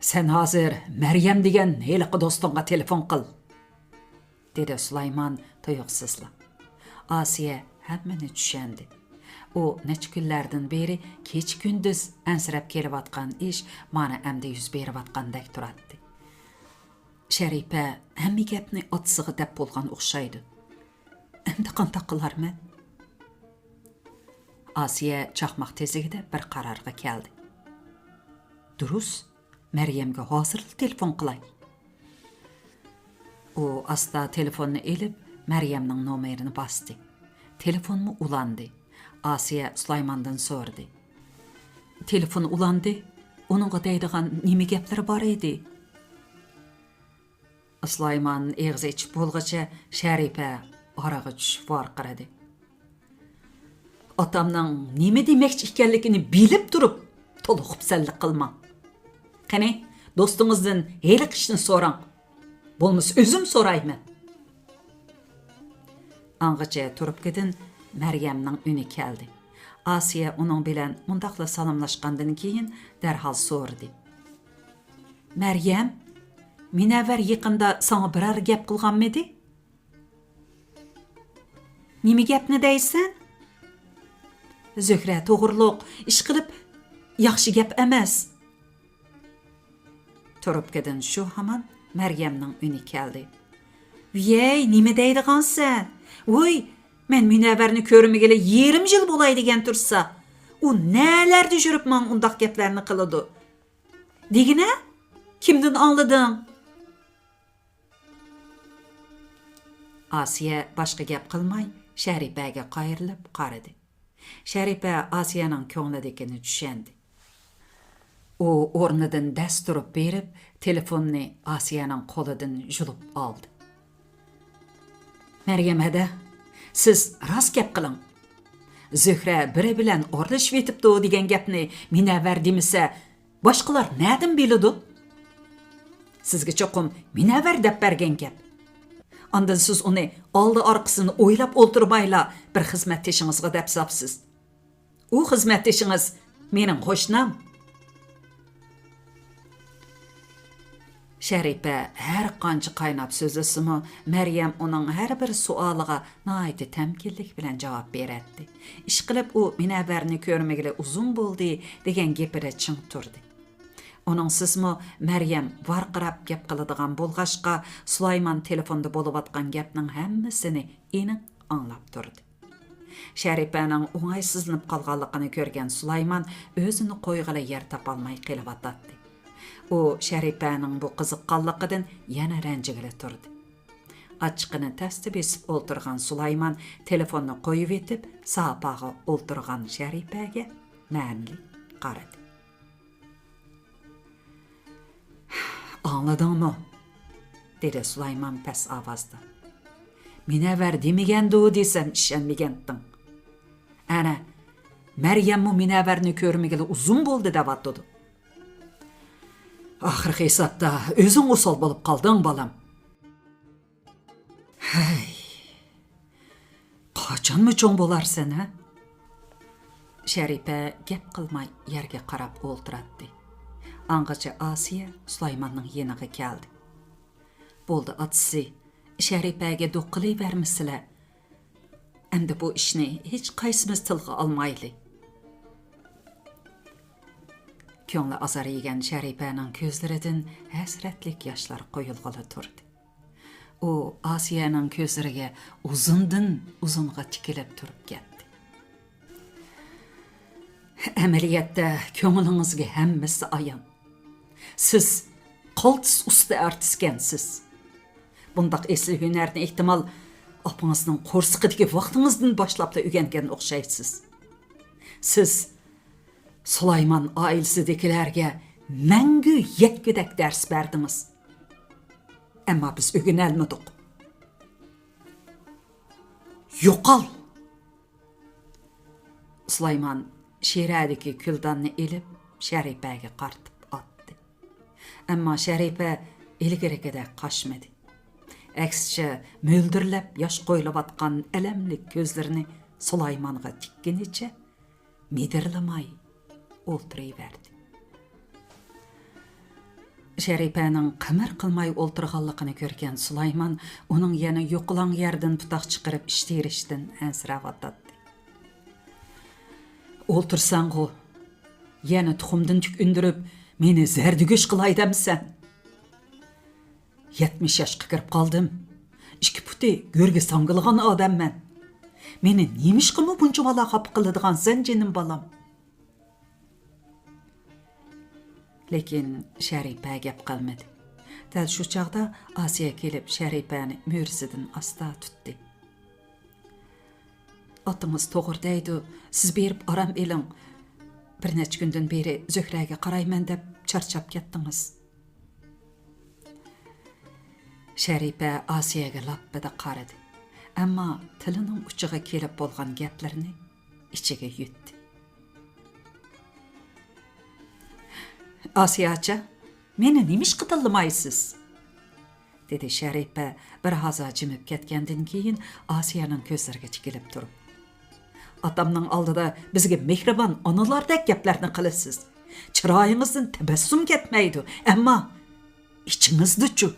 «سەن ھازىر مەريەم دېگەن ھېلىقى دوستۇڭغا تېلېفون قىل!» دېدى سۇلايمان تۇيۇقسىزلا. ئاسىيە ھەممىنى چۈشەندى. ئۇ نەچچە كۈنلەردىن بېرى كېچە-كۈندۈز ئەنسىرەپ كېلىۋاتقان ئىش مانا ئەمدى يۈز بېرىۋاتقاندەك تۇراتتى. شەرىپە ھەممە گەپنى ئاتىسىغا دەپ بولغان ئوخشايدۇ. ئەمدى قانداق قىلارمەن؟ ئاسىيە چاقماق تېزلىكىدە بىر قارارغا كەلدى. دۇرۇس، مەريەمگە ھازىرلا تېلېفون قىلاي. ئۇ ئاستا تېلېفوننى ئېلىپ، مەريەمنىڭ نومۇرىنى باستى. تېلېفونمۇ ئۇلاندى. ئاسىيە سۇلايماندىن سورىدى. تېلېفون ئۇلاندى. ئۇنىڭغا دەيدىغان نېمە گەپلىرى بار ئىدى؟ سۇلايمان ئېغىز ئېچىپ بولغۇچە شەرىپە ئارىغا چۈشۈپ ۋارقىرىدى. ئاتامنىڭ نېمە دېمەكچى ئىكەنلىكىنى بىلىپ تۇرۇپ، تولا خۇپسەنلىك قىلماڭ. قېنى، دوستىڭىزدىن ھېلىقى ئىشنى سوراڭ. بولمىسا ئۆزۈم سورايمەن. ئاڭغىچە تۇرۇپكىدىن مەريەمنىڭ ئۈنى كەلدى. ئاسىيە ئۇنىڭ بىلەن مۇنداقلا سالاملاشقاندىن كېيىن دەرھال سورىدى. مەريەم، مۇنەۋۋەر يېقىندا ساڭا بىرەر گەپ قىلغانمىدى؟ نېمە گەپنى دەيسەن؟ زۆھرە توغرۇلۇق، ئىشقىلىپ، ياخشى گەپ ئەمەس. تۇرۇپكىدىن شۇ ھامان مەريەمنىڭ ئۈنى كەلدى. ۋىيەي، نېمە دەيدىغانسەن؟ ۋوي، مەن مۇنەۋۋەرنى كۆرمىگىلى يېرىم يىل بولاي دېگەن تۇرسا، ئۇ نەلەردە يۈرۈپ ماڭا ئۇنداق گەپلەرنى قىلىدۇ؟ دېگىنە، كىمدىن ئاڭلىدىڭ؟ ئاسىيە باشقا گەپ قىلماي، شەرىپەگە قايرىلىپ قارىدى. شەرىپە ئاسىيەنىڭ كۆڭلىدىكىنى چۈشەندى. ئۇ ئورنىدىن دەس تۇرۇپ بېرىپ، تېلېفوننى ئاسىيەنىڭ قولىدىن يۇلۇپ ئالدى. مەريەم ھەدە، سىز راست گەپ قىلىڭ. زۆھرە بىرى بىلەن ئارىلىشىۋېتىپتۇ دېگەن گەپنى مۇنەۋۋەر دېمىسە، باشقىلار نەدىن بىلىدۇ؟ سىزگە چوقۇم مۇنەۋۋەر دەپ بەرگەن گەپ. ئاندىن سىز ئۇنى ئالدى ئارقىسىنى ئويلاپ ئولتۇرمايلا بىر خىزمەتدىشىڭىزغا دەپ ساپسىز. ئۇ خىزمەتدىشىڭىز مېنىڭ قوشنام. شەرىپە ھەر قانچە قايناپ سۆزلىسىمۇ، مەريەم ئۇنىڭ ھەر بىر سوئالىغا ناھايىتى تەمكىنلىك بىلەن جاۋاب بېرەتتى. ئىشقىلىپ، ئۇ مۇنەۋۋەرنى كۆرمىگىلى ئۇزۇن بولدى دېگەن گېپىدە چىڭ تۇردى. ئۇنىڭسىزمۇ مەريەم ۋارقىراپ گەپ قىلىدىغان بولغاچقا، سۇلايمان تېلېفوندا بولۇۋاتقان گەپنىڭ ھەممىسىنى ئېنىق ئاڭلاپ تۇردى. شەرىپەنىڭ ئوڭايسىزلىنىپ قالغانلىقىنى كۆرگەن سۇلايمان ئۆزىنى قويغىلى يەر تاپالماي قېلىۋاتاتتى. ئۇ شەرىپەنىڭ بۇ قىزىققانلىقىدىن يەنە رەنجىگىلى تۇردى. ئاچچىقىنى تەستە بېسىپ ئولتۇرغان سۇلايمان تېلېفوننى قويۇۋېتىپ، ساپاغا ئولتۇرغان شەرىپەگە مەنىلىك قارىدى. ئاڭلىدىڭمۇ؟ دېدى سۇلايمان پەس ئاۋازدا. مۇنەۋۋەر دېمىگەندۇ دېسەم ئىشەنمىگەنتىڭ. ئەنە، مەريەممۇ مۇنەۋۋەرنى كۆرمىگىلى ئۇزۇن بولدى دەۋاتىدۇ. ئاخىرقى ھېسابتا ئۆزۈڭ ئوسال بولۇپ قالدىڭ، بالام. ھەي، قاچانمۇ چوڭ بولارسەن، ھە؟ شەرىپە گەپ قىلماي يەرگە قاراپ ئولتۇراتتى. ئاڭغىچە ئاسىيە سۇلايماننىڭ يېنىغا كەلدى. بولدى ئاتىسى، شەرىپەگە دوق قىلىۋەرمىسىلە. ئەمدى بۇ ئىشنى ھېچقايسىمىز تىلغا ئالمايلى. كۆڭلى ئازار يېگەن شەرىپەنىڭ كۆزلىرىدىن ھەسرەتلىك ياشلار قۇيۇلغىلى تۇردى. ئۇ ئاسىيەنىڭ كۆزلىرىگە ئۇزۇندىن ئۇزۇنغا تىكىلىپ تۇرۇپ كەتتى. ئەمەلىيەتتە كۆڭلىڭىزگە ھەممىسى ئايان. سىز قالتىس ئۇستا ئارتىسكەنسىز. بۇنداق ئېسىل ھۈنەرنى، ئېھتىمال، ئاپىڭىزنىڭ قورسىقىدىكى ۋاقتىڭىزدىن باشلاپلا ئۆگەنگەن ئوخشايسىز. سىز سۇلايمان ئائىلىسىدىكىلەرگە مەڭگۈ يەتكۈدەك دەرس بەردىڭىز. ئەمما بىز ئۆگىنەلمىدۇق. يوقال! سۇلايمان شىرەدىكى كۈلداننى ئېلىپ، شەرىپەگە قارىتىپ ئاتتى. ئەمما شەرىپە ئىلگىرىكىدەك قاچمىدى. ئەكسىچە، مۆلدۈرلەپ ياش قۇيۇلۇۋاتقان ئەلەملىك كۆزلىرىنى سۇلايمانغا تىككىنىچە، مىدىرلىماي ئولتۇرۇۋەردى. شەرىپەنىڭ قىمىر قىلماي ئولتۇرغانلىقىنى كۆرگەن سۇلايمان ئۇنىڭ يەنە يوقىلاڭ يەردىن پۇتاق چىقىرىپ ئىش تېرىشىدىن ئەنسىرەۋاتاتتى. ئولتۇرساڭغۇ، يەنە تۇخۇمدىن تۈك ئۈندۈرۈپ، مېنى زەردىگۆش قىلاي دەمسەن؟ يەتمىش ياشقا كىرىپ قالدىم. ئىككى پۇتى گۆرگە ساڭگىلىغان ئادەممەن. مېنى نېمىشقىمۇ بۇنچىۋالا خاپا قىلىدىغانسەن، جېنىم بالام؟ لېكىن شەرىپە گەپ قىلمىدى. دەل شۇ چاغدا ئاسىيە كېلىپ شەرىپەنى مۈرىسىدىن ئاستا تۇتتى. ئاتىڭىز توغرا دەيدۇ، سىز بېرىپ ئارام ئېلىڭ. بىر نەچچە كۈندىن بېرى زۆھرەگە قارايمەن دەپ چارچاپ كەتتىڭىز. شەرىپە ئاسىيەگە لاپپىدە قارىدى. ئەمما تىلىنىڭ ئۇچىغا كېلىپ بولغان گەپلىرىنى ئىچىگە يۇتتى. ئاسىيە ئاچا، مېنى نېمىشقا تىللىمايسىز؟ دېدى شەرىپە بىر ھازا جىمىپ كەتكەندىن كېيىن ئاسىيەنىڭ كۆزلىرىگە تىكىلىپ تۇرۇپ. ئاتامنىڭ ئالدىدا بىزگە مېھرىبان ئانىلاردەك گەپلەرنى قىلىسىز. چىرايىڭىزدىن تەبەسسۇم كەتمەيدۇ، ئەمما ئىچىڭىزدىچۇ؟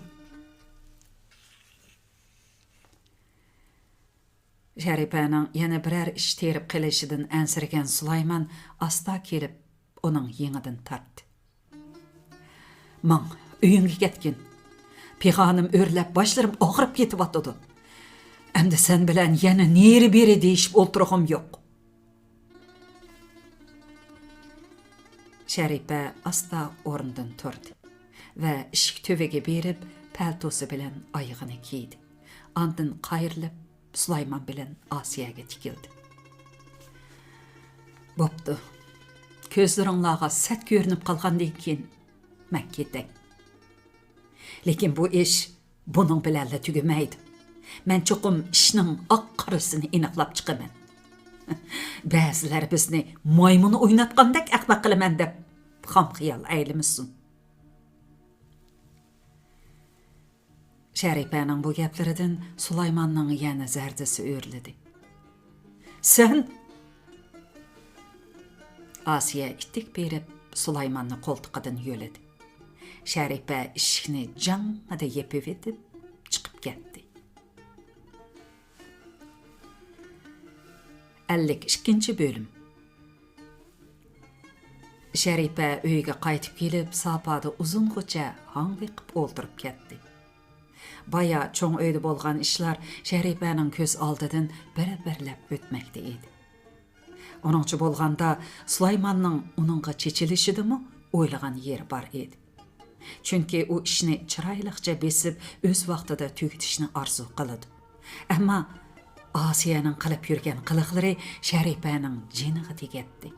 شەرىپەنىڭ يەنە بىرەر ئىش تېرىپ قېلىشىدىن ئەنسىرىگەن سۇلايمان ئاستا كېلىپ ئۇنىڭ يېڭىدىن تارتتى. ماڭ، ئۆيۈڭگە كەتكىن. پىغانىم ئۆرلەپ، باشلىرىم ئاغرىپ كېتىۋاتىدۇ. ئەمدى سەن بىلەن يەنە نېرى-بېرى دېيىشىپ ئولتۇرغۇم يوق. شەرىپە ئاستا ئورنىدىن تۇردى ۋە ئىشىك تۈۋىگە بېرىپ، پەلتوسى بىلەن ئايىغىنى كىيدى. ئاندىن قايرىلىپ، سۇلايمان بىلەن ئاسىيەگە تىكىلدى. بوپتۇ. كۆزلىرىڭلارغا سەت كۆرۈنۈپ قالغاندىن كېيىن، مەن كېتەي. لېكىن بۇ ئىش بۇنىڭ بىلەنلا تۈگىمەيدۇ. مەن چوقۇم ئىشنىڭ ئاق-قارىسىنى ئېنىقلاپ چىقىمەن. بەزىلەر بىزنى مايمۇن ئويناتقاندەك ئەخمەق قىلىمەن دەپ خام خىيال ئەيلىمىسۇن. شەرىپەنىڭ بۇ گەپلىرىدىن سۇلايماننىڭ يەنە زەردىسى ئۆرلىدى. سەن؟ ئاسىيە ئىتتىك بېرىپ سۇلايماننى قولتۇقىدىن يۆلىدى. شەرىپە ئىشىكنى جاڭڭىدە يېپىۋېتىپ چىقىپ كەتتى. ئەللىك ئىككىنچى بۆلۈم. شەرىپە ئۆيىگە قايتىپ كېلىپ، ساپادا ئۇزۇنغىچە ھاڭۋېقىپ ئولتۇرۇپ كەتتى. بايا چوڭ ئۆيدە بولغان ئىشلار شەرىپەنىڭ كۆز ئالدىدىن بىر-بىرلەپ ئۆتمەكتە ئىدى. ئۇنىڭچە بولغاندا، سۇلايماننىڭ ئۇنىڭغا چېچىلىشىدىمۇ ئويلىغان يېرى بار ئىدى. چۈنكى ئۇ ئىشنى چىرايلىقچە بېسىپ، ئۆز ۋاقتىدا تۈگىتىشنى ئارزۇ قىلىدۇ. ئەمما ئاسىيەنىڭ قىلىپ يۈرگەن قىلىقلىرى شەرىپەنىڭ جېنىغا تېگەتتى.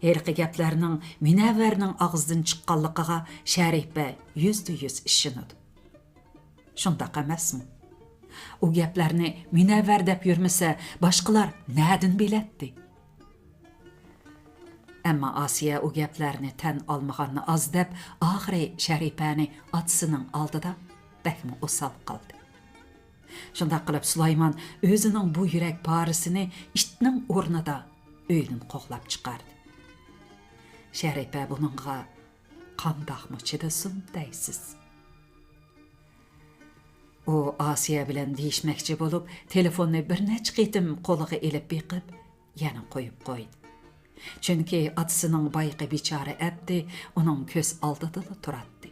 ھېلىقى گەپلەرنىڭ مۇنەۋۋەرنىڭ ئاغزىدىن چىققانلىقىغا شەرىپە يۈزدە يۈز ئىشىنىدۇ. شۇنداق ئەمەسمۇ؟ ئۇ گەپلەرنى مۇنەۋۋەر دەپ يۈرمىسە، باشقىلار نەدىن بىلەتتى؟ ئەمما ئاسىيە ئۇ گەپلەرنى تەن ئالمىغاننى ئاز دەپ، ئاخىرى شەرىپەنى ئاتىسىنىڭ ئالدىدا بەكمۇ ئوسال قىلدى. شۇنداق قىلىپ، سۇلايمان ئۆزىنىڭ بۇ يۈرەك پارىسىنى ئىتنىڭ ئورنىدا ئۆيدىن قوغلاپ چىقاردى. شەرىپە بۇنىڭغا قانداقمۇ چىدىسۇن دەيسىز؟ ئۇ ئاسىيە بىلەن دېيىشمەكچى بولۇپ، تېلېفوننى بىر نەچچە قېتىم قولىغا ئېلىپ بېقىپ، يەنە قويۇپ قويدى. چۈنكى ئاتىسىنىڭ بايىقى بىچارە ئەپتى ئۇنىڭ كۆز ئالدىدىلا تۇراتتى.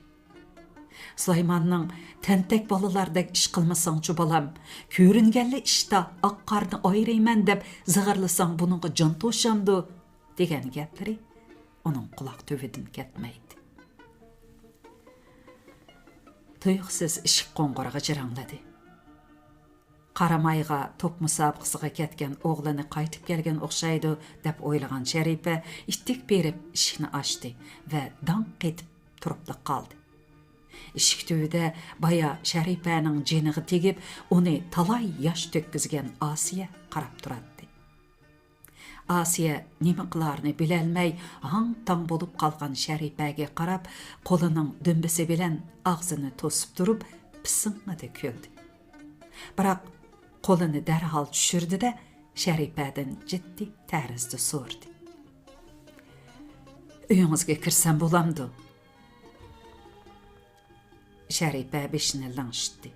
سۇلايماننىڭ «تەنتەك بالىلاردەك ئىش قىلمىساڭچۇ، بالام، كۆرۈنگەنلا ئىشتا ئاق-قارىنى ئايرىيمەن» دەپ زىغىرلىساڭ، بۇنىڭغا جان توشامدۇ؟ دېگەن گەپلىرى ئۇنىڭ قۇلاق تۈۋىدىن كەتمەيتتى. تۇيۇقسىز ئىشىك قوڭغۇرىقى جىرىڭلىدى. «قارامايغا توپ مۇسابىقىسىغا كەتكەن ئوغلىنى قايتىپ كەلگەن ئوخشايدۇ» دەپ ئويلىغان شەرىپە ئىتتىك بېرىپ ئىشىكنى ئاچتى ۋە داڭ قېتىپ تۇرۇپلا قالدى. ئىشىك تۈۋىدە بايا شەرىپەنىڭ جېنىغا تېگىپ، ئۇنى تالاي ياش تۆككۈزگەن ئاسىيە قاراپ تۇراتتى. ئاسىيە نېمە قىلارىنى بىلەلمەي، ھاڭ-تاڭ بولۇپ قالغان شەرىپەگە قاراپ، قولىنىڭ دۈمبىسى بىلەن ئاغزىنى توسۇپ تۇرۇپ، پىسىڭڭىدە كۈلدى. بىراق قولىنى دەرھال چۈشۈردى-دە، شەرىپەدىن جىددىي تەرزدە سورىدى: «ئۆيىڭىزگە كىرسەم بولامدۇ؟» شەرىپە بېشىنى لىڭشىتتى.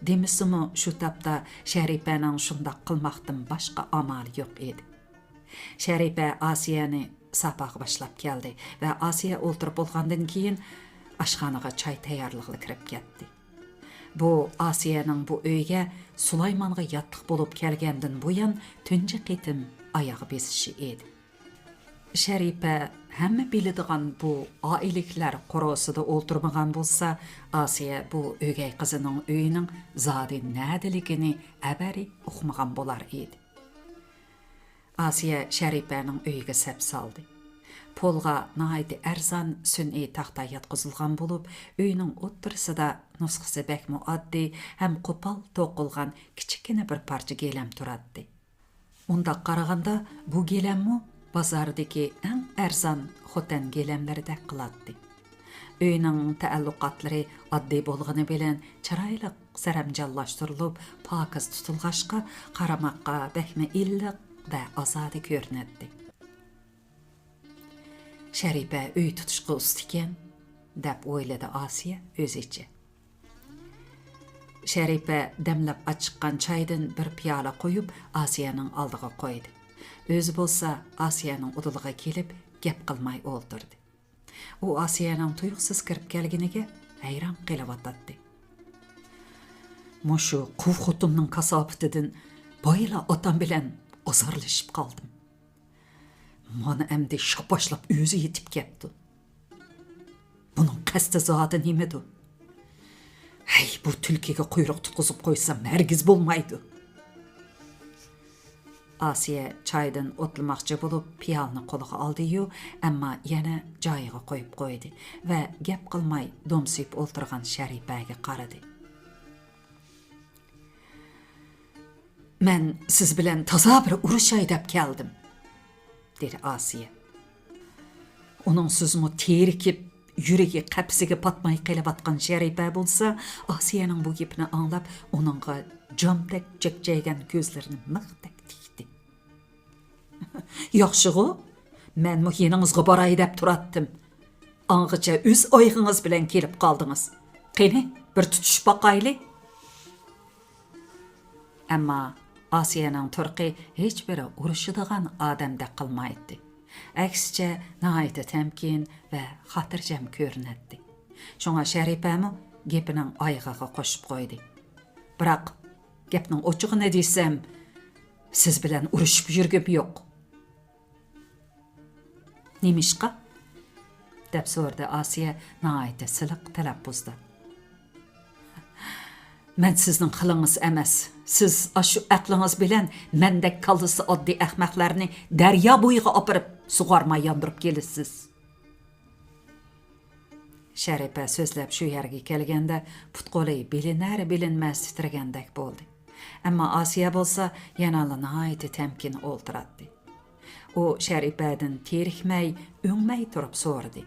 دېمىسىمۇ، شۇ تاپتا شەرىپەنىڭ شۇنداق قىلماقتىن باشقا ئامالى يوق ئىدى. شەرىپە ئاسىيەنى ساپاغا باشلاپ كەلدى ۋە ئاسىيە ئولتۇرۇپ بولغاندىن كېيىن، ئاشخانىغا چاي تەييارلىغىلى كىرىپ كەتتى. بۇ ئاسىيەنىڭ بۇ ئۆيگە سۇلايمانغا ياتلىق بولۇپ كەلگەندىن بۇيان تۇنجى قېتىم ئاياغ بېسىشى ئىدى. شەرىپە ھەممە بىلىدىغان بۇ ئائىلىلىكلەر قورۇسىدا ئولتۇرمىغان بولسا، ئاسىيە بۇ ئۆگەي قىزىنىڭ ئۆيىنىڭ زادى نەدىلىكىنى ئەۋەرى ئۇقمىغان بولار ئىدى. ئاسىيە شەرىپەنىڭ ئۆيىگە سەپ سالدى. پولغا ناھايىتى ئەرزان سۈنئىي تاختا ياتقۇزۇلغان بولۇپ، ئۆينىڭ ئوتتۇرىسىدا نۇسخىسى بەكمۇ ئاددىي ھەم قوپال توقۇلغان كىچىككىنە بىر پارچە گىلەم تۇراتتى. مۇنداق قارىغاندا، بۇ گىلەممۇ بازاردىكى ئەڭ ئەرزان خوتەن گىلەملىرىدەك قىلاتتى. ئۆينىڭ تەئەللۇقاتلىرى ئاددىي بولغىنى بىلەن چىرايلىق سەرەمجانلاشتۇرۇلۇپ، پاكىز تۇتۇلغاچقا، قارىماققا بەكمۇ ئىللىق ۋە ئازادە كۆرۈنەتتى. «شەرىپە ئۆي تۇتۇشقا ئۇستىكەن» دەپ ئويلىدى ئاسىيە ئۆزىچە. شەرىپە دەملەپ ئاچىققان چايدىن بىر پىيالە قۇيۇپ، ئاسىيەنىڭ ئالدىغا قويدى. ئۆزى بولسا ئاسىيەنىڭ ئۇدۇلىغا كېلىپ، گەپ قىلماي ئولتۇردى. ئۇ ئاسىيەنىڭ تۇيۇقسىز كىرىپ كەلگىنىگە ھەيران قېلىۋاتاتتى. مۇشۇ قۇۋ خوتۇننىڭ كاساپىتىدىن بايىلا ئاتام بىلەن ئازارلىشىپ قالدىم. مانا ئەمدى شاپاشلاپ ئۆزى يېتىپ كەپتۇ. بۇنىڭ قەستى زادى نېمىدۇ؟ ھەي، بۇ تۈلكىگە قۇيرۇق تۇتقۇزۇپ قويسام ھەرگىز بولمايدۇ. ئاسىيە چايدىن ئوتلىماقچى بولۇپ پىيالىنى قولىغا ئالدى-يۇ، ئەمما يەنە جايىغا قويۇپ قويدى ۋە گەپ قىلماي دومسىيىپ ئولتۇرغان شەرىپەگە قارىدى. مەن سىز بىلەن تازا بىر ئۇرۇشاي دەپ كەلدىم، دېدى ئاسىيە. ئۇنىڭ سۆزىمۇ تېرىكىپ، يۈرىكى قەپىسىگە پاتماي قېلىۋاتقان شەرىپە بولسا، ئاسىيەنىڭ بۇ گېپىنى ئاڭلاپ، ئۇنىڭغا جامدەك چەكچەيگەن كۆزلىرىنى مىختەك تىكتى. ياخشىغۇ، مەنمۇ يېنىڭىزغا باراي دەپ تۇراتتىم. ئاڭغىچە ئۆز ئايىغىڭىز بىلەن كېلىپ قالدىڭىز. قېنى، بىر تۇتۇشۇپ باقايلى. ئەمما ئاسىيەنىڭ تۇرقى ھېچبىر ئۇرۇشىدىغان ئادەمدەك قىلمايتتى. ئەكسىچە، ناھايىتى تەمكىن ۋە خاتىرجەم كۆرۈنەتتى. شۇڭا شەرىپەمۇ گېپىنىڭ ئايىغىغا قوشۇپ قويدى. بىراق، گەپنىڭ ئوچۇقىنى دېسەم، سىز بىلەن ئۇرۇشۇپ يۈرگۈم يوق. نېمىشقا؟ دەپ سورىدى ئاسىيە ناھايىتى سىلىق تەلەپپۇزدا. مەن سىزنىڭ خىلىڭىز ئەمەس. سىز ئاشۇ ئەقلىڭىز بىلەن مەندەك كاللىسى ئاددىي ئەخمەقلەرنى دەريا بويىغا ئاپىرىپ سۇغارما ياندۇرۇپ كېلىسىز. شەرىپە سۆزلەپ شۇ يەرگە كەلگەندە پۇت-قولى بىلىنەر-بىلىنمەس تىترىگەندەك بولدى. ئەمما ئاسىيە بولسا يەنىلا ناھايىتى تەمكىن ئولتۇراتتى. ئۇ شەرىپەدىن تېرىكمەي، ئۆڭمەي تۇرۇپ سورىدى.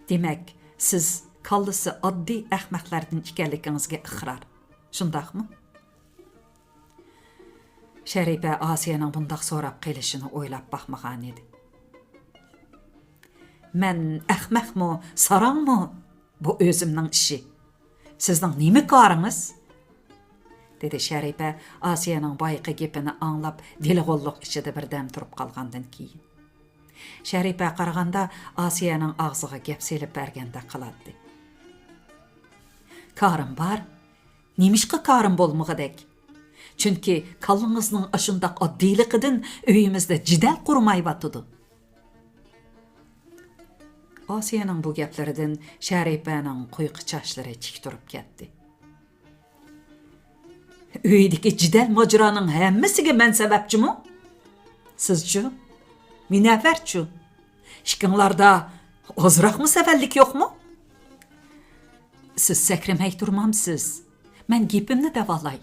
دېمەك، سىز كاللىسى ئاددىي ئەخمەقلەردىن ئىكەنلىكىڭىزگە ئىقرار، شۇنداقمۇ؟ شەرىپە ئاسىيەنىڭ بۇنداق سوراپ قېلىشىنى ئويلاپ باقمىغانىدى. مەن ئەخمەقمۇ، ساراڭمۇ؟ بۇ ئۆزۈمنىڭ ئىشى. سىزنىڭ نېمە كارىڭىز؟ دېدى شەرىپە ئاسىيەنىڭ بايىقى گېپىنى ئاڭلاپ، دېلىغۇللۇق ئىچىدە بىردەم تۇرۇپ قالغاندىن كېيىن. شەرىپە قارىغاندا، ئاسىيەنىڭ ئاغزىغا گەپ سېلىپ بەرگەندەك قىلاتتى. كارىم بار. نېمىشقا كارىم بولمىغۇدەك؟ چۈنكى كاللىڭىزنىڭ ئاشۇنداق ئاددىيلىقىدىن ئۆيىمىزدە جېدەل قۇرمايۋاتىدۇ. ئاسىيەنىڭ بۇ گەپلىرىدىن شەرىپەنىڭ قۇيقا چاچلىرى تىك تۇرۇپ كەتتى. ئۆيدىكى جېدەل ماجىرانىڭ ھەممىسىگە مەن سەۋەبچىمۇ؟ سىزچۇ؟ مۇنەۋۋەرچۇ؟ ئىككىڭلاردا ئازراقمۇ سەۋەنلىك يوقمۇ؟ سىز سەكرىمەي تۇرمامسىز؟ مەن گېپىمنى دەۋالاي.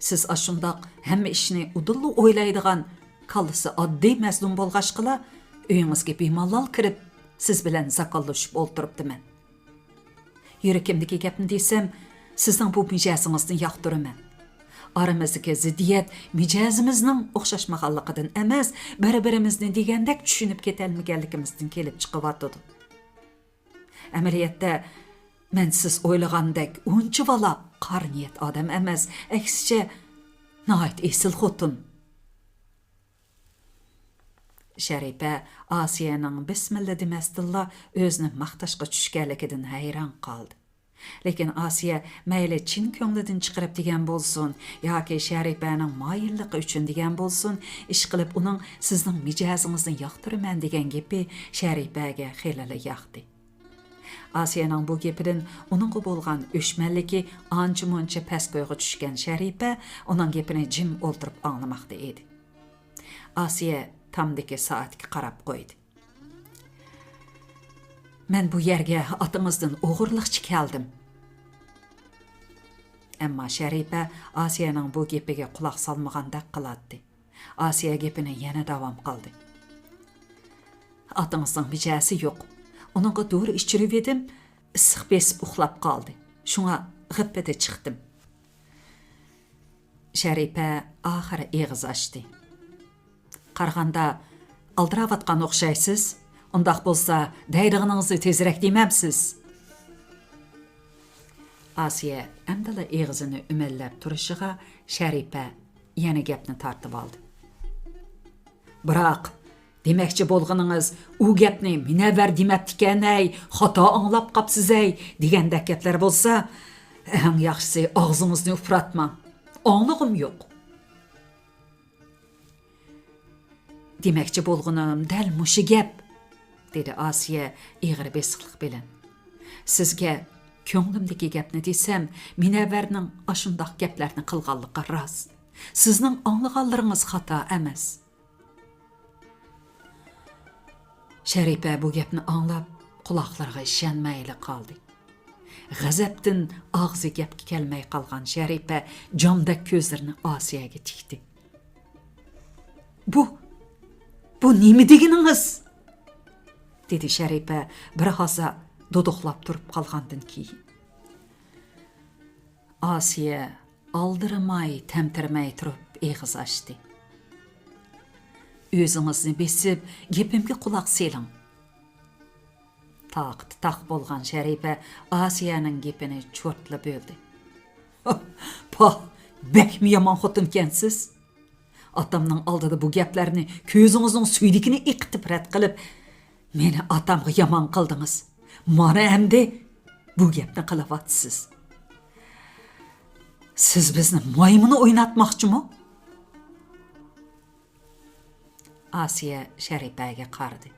سىز ئاشۇنداق ھەممە ئىشنى ئۇدۇللا ئويلايدىغان، كاللىسى ئاددىي مەزلۇم بولغاچقىلا، ئۆيىڭىزگە بىمالال كىرىپ، سىز بىلەن زاكاللىشىپ ئولتۇرۇپتىمەن. يۈرىكىمدىكى گەپنى دېسەم، سىزنىڭ بۇ مىجەزىڭىزنى ياقتۇرىمەن. ئارىمىزدىكى زىددىيەت مىجەزىمىزنىڭ ئوخشاشمىغانلىقىدىن ئەمەس، بىر-بىرىمىزنى دېگەندەك چۈشىنىپ كېتەلمىگەنلىكىمىزدىن كېلىپ چىقىۋاتىدۇ. ئەمەلىيەتتە، مەن سىز ئويلىغاندەك ئۇنچىۋالا قارا نىيەت ئادەم ئەمەس، ئەكسىچە، ناھايىتى ئېسىل خوتۇن. شەرىپە ئاسىيەنىڭ بىسمىللا دېمەستىنلا ئۆزىنى ماختاشقا چۈشكەنلىكىدىن ھەيران قالدى. لېكىن ئاسىيە مەيلى چىن كۆڭلىدىن چىقىرىپ دېگەن بولسۇن ياكى شەرىپەنىڭ مايىللىقى ئۈچۈن دېگەن بولسۇن، ئىشقىلىپ ئۇنىڭ «سىزنىڭ مىجەزىڭىزنى ياقتۇرىمەن» دېگەن گېپى شەرىپەگە خېلىلا ياقتى. ئاسىيەنىڭ بۇ گېپىدىن ئۇنىڭغا بولغان ئۆچمەنلىكى ئانچە-مۇنچە پەسكويغا چۈشكەن شەرىپە ئۇنىڭ گېپىنى جىم ئولتۇرۇپ ئاڭلىماقتا ئىدى. ئاسىيە تامدىكى سائەتكە قاراپ قويدى. مەن بۇ يەرگە ئاتىڭىزدىن ئوغرىلىقچە كەلدىم. ئەمما شەرىپە ئاسىيەنىڭ بۇ گېپىگە قۇلاق سالمىغاندەك قىلاتتى. ئاسىيە گېپىنى يەنە داۋام قىلدى. ئاتىڭىزنىڭ مىجەزى يوق. ئۇنىڭغا دورا ئىچۈرۈۋىدىم، ئىسسىق بېسىپ ئۇخلاپ قالدى. شۇڭا غىپپىدە چىقتىم. شەرىپە ئاخىرى ئېغىز ئاچتى. قارىغاندا ئالدىراۋاتقان ئوخشايسىز. ئۇنداق بولسا دەيدىغىنىڭىزنى تېزرەك دېمەمسىز؟ ئاسىيە ئەمدىلا ئېغىزىنى ئۈمەللەپ تۇرۇشىغا شەرىپە يەنە گەپنى تارتىۋالدى. بىراق، دېمەكچى بولغىنىڭىز، ئۇ گەپنى مۇنەۋۋەر دېمەپتىكەن ھەي، خاتا ئاڭلاپ قاپسىز ھەي، دېگەندەك گەپلەر بولسا، ئەڭ ياخشىسى ئاغزىڭىزنى ئۇپراتماڭ. ئاڭلىغۇم يوق. دېمەكچى بولغىنىم دەل مۇشۇ گەپ، دېدى ئاسىيە ئېغىر بېسىقلىق بىلەن. سىزگە كۆڭلۈمدىكى گەپنى دېسەم، مۇنەۋۋەرنىڭ ئاشۇنداق گەپلەرنى قىلغانلىقى راست. سىزنىڭ ئاڭلىغانلىرىڭىز خاتا ئەمەس. شەرىپە بۇ گەپنى ئاڭلاپ، قۇلاقلىرىغا ئىشەنمەيلا قالدى. غەزەپتىن ئاغزى گەپكە كەلمەي قالغان شەرىپە جامدەك كۆزلىرىنى ئاسىيەگە تىكتى. بۇ، بۇ نېمە دېگىنىڭىز؟ دېدى شەرىپە بىر ھازا دۇدۇقلاپ تۇرۇپ قالغاندىن كېيىن. ئاسىيە ئالدىرىماي، تەمتىرىمەي تۇرۇپ ئېغىز ئاچتى. ئۆزىڭىزنى بېسىپ، گېپىمگە قۇلاق سېلىڭ. تاقىتى تاق بولغان شەرىپە ئاسىيەنىڭ گېپىنى چورتلا بۆلدى. پاھ، بەكمۇ يامان خوتۇنكەنسىز. ئاتامنىڭ ئالدىدا بۇ گەپلەرنى كۆزىڭىزنىڭ سۈيدۈكىنى ئېقىتىپ رەت قىلىپ، مېنى ئاتامغا يامان قىلدىڭىز. مانا ئەمدى بۇ گەپنى قىلىۋاتىسىز. سىز بىزنى مايمۇن ئويناتماقچىمۇ؟ ئاسىيە شەرىپەگە قارىدى.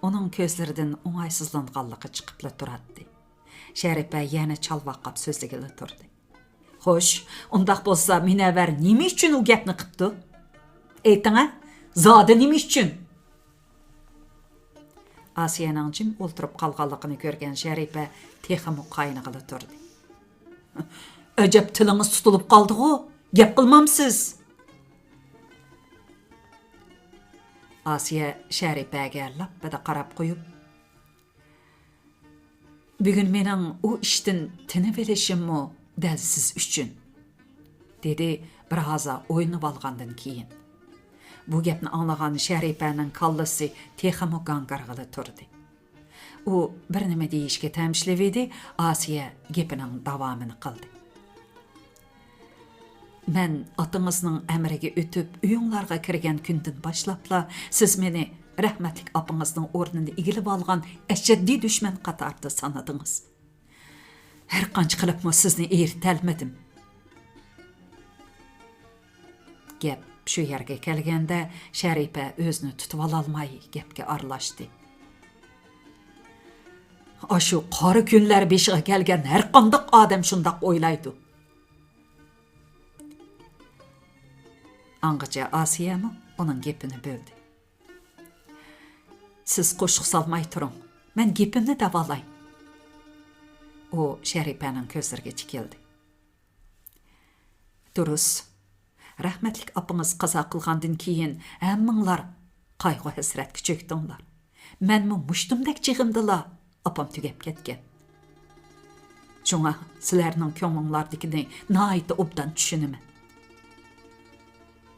ئۇنىڭ كۆزلىرىدىن ئوڭايسىزلانغانلىقى چىقىپلا تۇراتتى. شەرىپە يەنە چالۋاقاپ سۆزلىگىلى تۇردى. خوش، ئۇنداق بولسا مۇنەۋۋەر نېمە ئۈچۈن ئۇ گەپنى قىپتۇ؟ ئېيتىڭە، زادى نېمە ئۈچۈن؟ ئاسىيەنىڭ جىم ئولتۇرۇپ قالغانلىقىنى كۆرگەن شەرىپە تېخىمۇ قاينىغىلى تۇردى. ئەجەب تىلىڭىز تۇتۇلۇپ قالدىغۇ، گەپ قىلمامسىز؟ ئاسىيە شەرىپەگە لاپپىدە قاراپ قويۇپ، بۈگۈن مېنىڭ ئۇ ئىشتىن تىنىۋېلىشىممۇ دەل سىز ئۈچۈن، دېدى بىر ھازا ئويلىنىۋالغاندىن كېيىن. بۇ گەپنى ئاڭلىغان شەرىپەنىڭ كاللىسى تېخىمۇ گاڭگىرىغىلى تۇردى. ئۇ بىر نېمە دېيىشكە تەمشىلىۋىدى، ئاسىيە گېپىنىڭ داۋامىنى قىلدى. مەن ئاتىڭىزنىڭ ئەمرىگە ئۆتۈپ، ئۆيۈڭلارغا كىرگەن كۈندىن باشلاپلا، سىز مېنى رەھمەتلىك ئاپىڭىزنىڭ ئورنىنى ئىگىلىۋالغان ئەشەددىي دۈشمەن قاتارىدا سانىدىڭىز. ھەرقانچە قىلىپمۇ سىزنى ئېرىتەلمىدىم. گەپ شۇ يەرگە كەلگەندە، شەرىپە ئۆزىنى تۇتۇۋالالماي گەپكە ئارىلاشتى. ئاشۇ قارا كۈنلەر بېشىغا كەلگەن ھەرقانداق ئادەم شۇنداق ئويلايدۇ. ئاڭغىچە ئاسىيەمۇ ئۇنىڭ گېپىنى بۆلدى. سىز قوشۇق سالماي تۇرۇڭ، مەن گېپىمنى دەۋالاي. ئۇ شەرىپەنىڭ كۆزلىرىگە تىكىلدى. دۇرۇس، رەھمەتلىك ئاپىڭىز قازا قىلغاندىن كېيىن ھەممىڭلار قايغۇ-ھەسرەتكە چۆكتۈڭلار. مەنمۇ مۇشتۇمدەك چېغىمدىلا ئاپام تۈگەپ كەتكەن. شۇڭا سىلەرنىڭ كۆڭلۈڭلاردىكىنى ناھايىتى ئوبدان چۈشىنىمەن.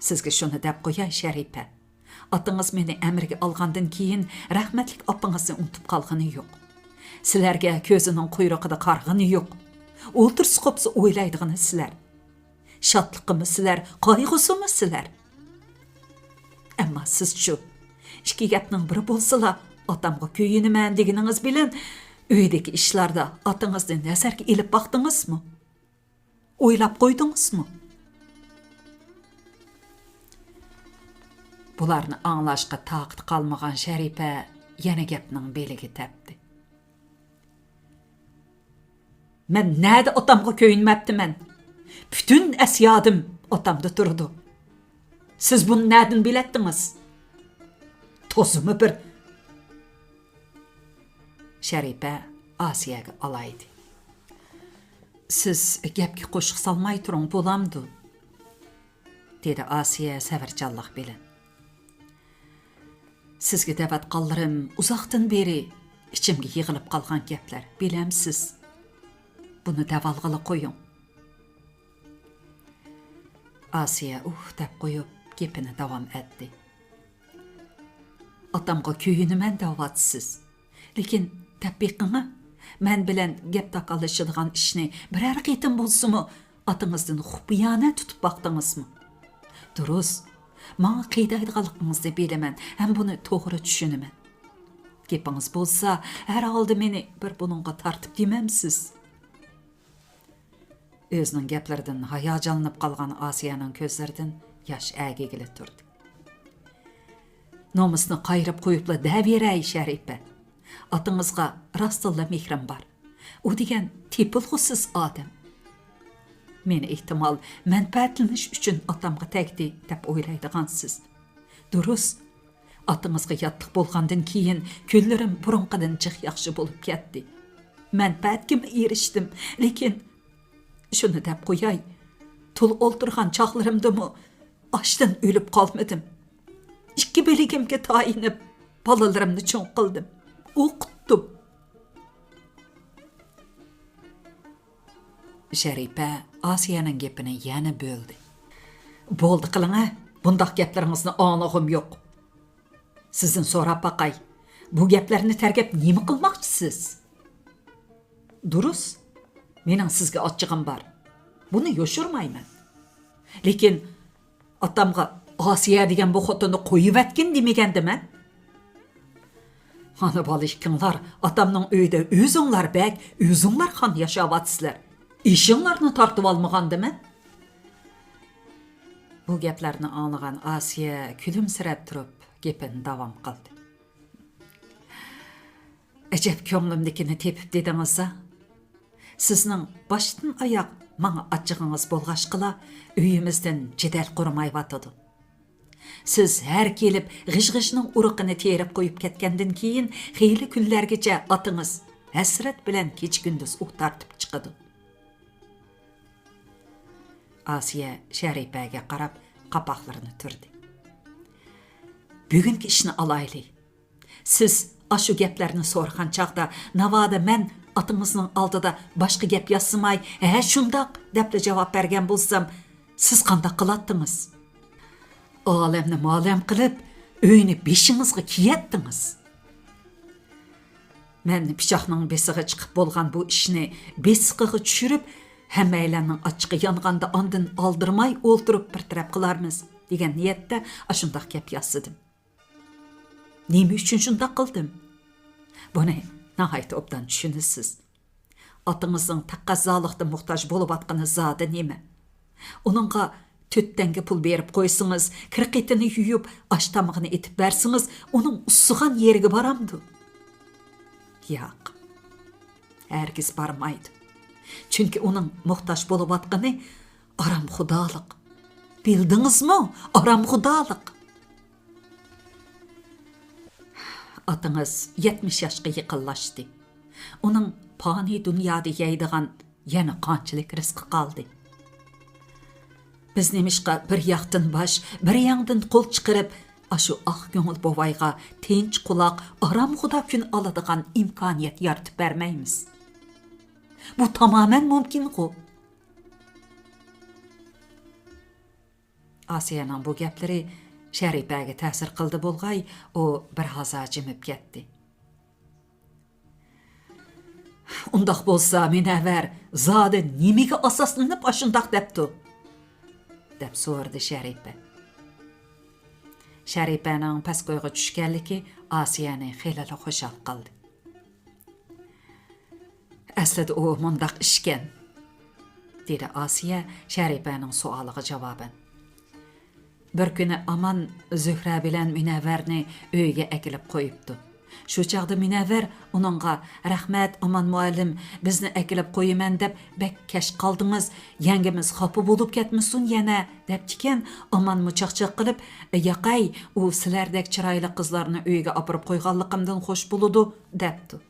سىزگە شۇنى دەپ قوياي، شەرىپە. ئاتىڭىز مېنى ئەمرىگە ئالغاندىن كېيىن، رەھمەتلىك ئاپىڭىزنى ئۇنتۇپ قالغىنى يوق. سىلەرگە كۆزىنىڭ قۇيرۇقىدا قارىغىنى يوق. ئولتۇرسا قوپسا ئويلايدىغىنى سىلەر. شادلىقىمۇ سىلەر، قايغۇسىمۇ سىلەر. ئەمما سىزچۇ؟ ئىككى گەپنىڭ بىرى بولسىلا، ئاتامغا كۆيۈنىمەن دېگىنىڭىز بىلەن، ئۆيدىكى ئىشلاردا ئاتىڭىزنى نەزەرگە ئېلىپ باقتىڭىزمۇ؟ ئويلاپ قويدىڭىزمۇ؟ بۇلارنى ئاڭلاشقا تاقىتى قالمىغان شەرىپە يەنە گەپنىڭ بېلىگە تەپتى. مەن نەدە ئاتامغا كۆيۈنمەپتىمەن؟ پۈتۈن ئەس-يادىم ئاتامدا تۇرىدۇ. سىز بۇنى نەدىن بىلەتتىڭىز؟ تازىمۇ بىر. شەرىپە ئاسىيەگە ئالايدى. سىز گەپكە قوشۇق سالماي تۇرۇڭ، بولامدۇ؟ دېدى ئاسىيە سەۋرچانلىق بىلەن. سىزگە دەۋاتقانلىرىم ئۇزاقتىن بېرى ئىچىمگە يىغىلىپ قالغان گەپلەر، بىلەمسىز؟ بۇنى دەۋالغىلى قويۇڭ. ئاسىيە ئۇھ دەپ قويۇپ، گېپىنى داۋام ئەتتى. ئاتامغا كۆيۈنىمەن دەۋاتىسىز. لېكىن دەپ بېقىڭا، مەن بىلەن گەپ تاقاللىشىدىغان ئىشنى بىرەر قېتىم بولسىمۇ ئاتىڭىزدىن خۇپىيانە تۇتۇپ باقتىڭىزمۇ؟ دۇرۇس، ماڭا قىينايدىغانلىقىڭىزنى بىلىمەن ھەم بۇنى توغرا چۈشىنىمەن. گېپىڭىز بولسا، ھەر ھالدا مېنى بىر بۇنىڭغا تارتىپ دېمەمسىز؟ ئۆزىنىڭ گەپلىرىدىن ھاياجانلىنىپ قالغان ئاسىيەنىڭ كۆزلىرىدىن ياش ئەگىگىلى تۇردى. نومۇسنى قايرىپ قويۇپلا دەۋېرەي، شەرىپە. ئاتىڭىزغا راستتىنلا مېھرىم بار. ئۇ دېگەن تېپىلغۇسىز ئادەم. مېنى، ئېھتىمال، مەنپەئەتلىنىش ئۈچۈن ئاتامغا تەگدى، دەپ ئويلايدىغانسىز. دۇرۇس. ئاتىڭىزغا ياتلىق بولغاندىن كېيىن كۈنلىرىم بۇرۇنقىدىن جىق ياخشى بولۇپ كەتتى. مەنپەئەتكىمۇ ئېرىشتىم، لېكىن شۇنى دەپ قوياي، تۇل ئولتۇرغان چاغلىرىمدىمۇ ئاچتىن ئۆلۈپ قالمىدىم. ئىككى بىلىكىمگە تايىنىپ، بالىلىرىمنى چوڭ قىلدىم، ئوقۇتتۇم. شەرىپە ئاسىيەنىڭ گېپىنى يەنە بۆلدى. بولدى قىلىڭە، بۇنداق گەپلىرىڭىزنى ئاڭلىغۇم يوق. سىزدىن سوراپ باقاي، بۇ گەپلەرنى تەرگەپ نېمە قىلماقچىسىز؟ دۇرۇس، مېنىڭ سىزگە ئاچچىقىم بار. بۇنى يوشۇرمايمەن. لېكىن ئاتامغا ئاسىيە دېگەن بۇ خوتۇننى قويۇۋەتكىن دېمىگەندىمەن. ئانا بالا ئىككىڭلار ئاتامنىڭ ئۆيىدە ئۆزۈڭلار بەگ، ئۆزۈڭلار خان ياشاۋاتىسىلەر. ئېشىڭلارنى تارتىۋالمىغاندىمەن. بۇ گەپلەرنى ئاڭلىغان ئاسىيە كۈلۈمسىرەپ تۇرۇپ گېپىنى داۋام قىلدى. ئەجەب كۆڭلۈمدىكىنى تېپىپ دېدىڭىز-ھە. سىزنىڭ باشتىن ئاياغ ماڭا ئاچچىقىڭىز بولغاچقىلا، ئۆيىمىزدىن جېدەل قۇرۇمايۋاتىدۇ. سىز ھەر كېلىپ غىژ-غىژنىڭ ئۇرۇقىنى تېرىپ قويۇپ كەتكەندىن كېيىن، خېلى كۈنلەرگىچە ئاتىڭىز ھەسرەت بىلەن كېچە-كۈندۈز ئۇھ تارتىپ چىقىدۇ. ئاسىيە شەرىپەگە قاراپ قاپاقلىرىنى تۈردى. بۈگۈنكى ئىشنى ئالايلى. سىز ئاشۇ گەپلەرنى سورىغان چاغدا، ناۋادا مەن ئاتىڭىزنىڭ ئالدىدا باشقا گەپ ياسىماي، ھە، شۇنداق، دەپلا جاۋاب بەرگەن بولسام، سىز قانداق قىلاتتىڭىز؟ ئالەمنى مالەم قىلىپ، ئۆينى بېشىڭىزغا كىيەتتىڭىز. مەن پىچاقنىڭ بېسىغا چىقىپ بولغان بۇ ئىشنى بېسىقىغا چۈشۈرۈپ، ھەممەيلەننىڭ ئاچچىقى يانغاندا ئاندىن ئالدىرىماي ئولتۇرۇپ بىر تەرەپ قىلارمىز، دېگەن نىيەتتە ئاشۇنداق گەپ ياسىدىم. نېمە ئۈچۈن شۇنداق قىلدىم؟ بۇنى ناھايىتى ئوبدان چۈشىنىسىز. ئاتىڭىزنىڭ تەقەززالىقتا موھتاج بولۇۋاتقىنى زادى نېمە؟ ئۇنىڭغا تۆت تەڭگە پۇل بېرىپ قويسىڭىز، كىر-قېتىنى يۇيۇپ، ئاش-تامىقىنى ئېتىپ بەرسىڭىز، ئۇنىڭ ئۇسسىغان يېرىگە بارامدۇ؟ ياق. ھەرگىز بارمايدۇ. چۈنكى ئۇنىڭ موھتاج بولۇۋاتقىنى ئارامخۇدالىق. بىلدىڭىزمۇ؟ ئارامخۇدالىق. ئاتىڭىز يەتمىش ياشقا يېقىنلاشتى. ئۇنىڭ پانىي دۇنيادا يەيدىغان يەنە قانچىلىك رىزقى قالدى؟ بىز نېمىشقا بىر ياقتىن باش، بىر ياڭدىن قول چىقىرىپ، ئاشۇ ئاق كۆڭۈل بوۋايغا تىنچ قۇلاق، ئارامخۇدا كۈن ئالىدىغان ئىمكانىيەت يارىتىپ بەرمەيمىز؟ بۇ تامامەن مۇمكىنغۇ؟ ئاسىيەنىڭ بۇ گەپلىرى شەرىپەگە تەسىر قىلدى بولغاي، ئۇ بىر ھازا جىمىپ كەتتى. ئۇنداق بولسا، مۇنەۋۋەر زادى نېمىگە ئاساسلىنىپ ئاشۇنداق دەپتۇ؟ دەپ سورىدى شەرىپە. شەرىپەنىڭ پەسكويغا چۈشكەنلىكى ئاسىيەنى خېلىلا خۇشال قىلدى. ئەسلىدە ئۇ مۇنداق ئىشكەن، دېدى ئاسىيە شەرىپەنىڭ سوئالىغا جاۋابەن. بىر كۈنى ئامان زۆھرە بىلەن مۇنەۋۋەرنى ئۆيىگە ئەكېلىپ قويۇپتۇ. شۇ چاغدا مۇنەۋۋەر ئۇنىڭغا، رەھمەت، ئامان مۇئەللىم، بىزنى ئەكېلىپ قويىمەن دەپ بەك كەچ قالدىڭىز، يەڭگىمىز خاپا بولۇپ كەتمىسۇن يەنە، دەپتىكەن. ئامانمۇ چاقچاق قىلىپ، ياقەي، ئۇ سىلەردەك چىرايلىق قىزلارنى ئۆيىگە ئاپىرىپ قويغانلىقىمدىن خوش بولىدۇ، دەپتۇ.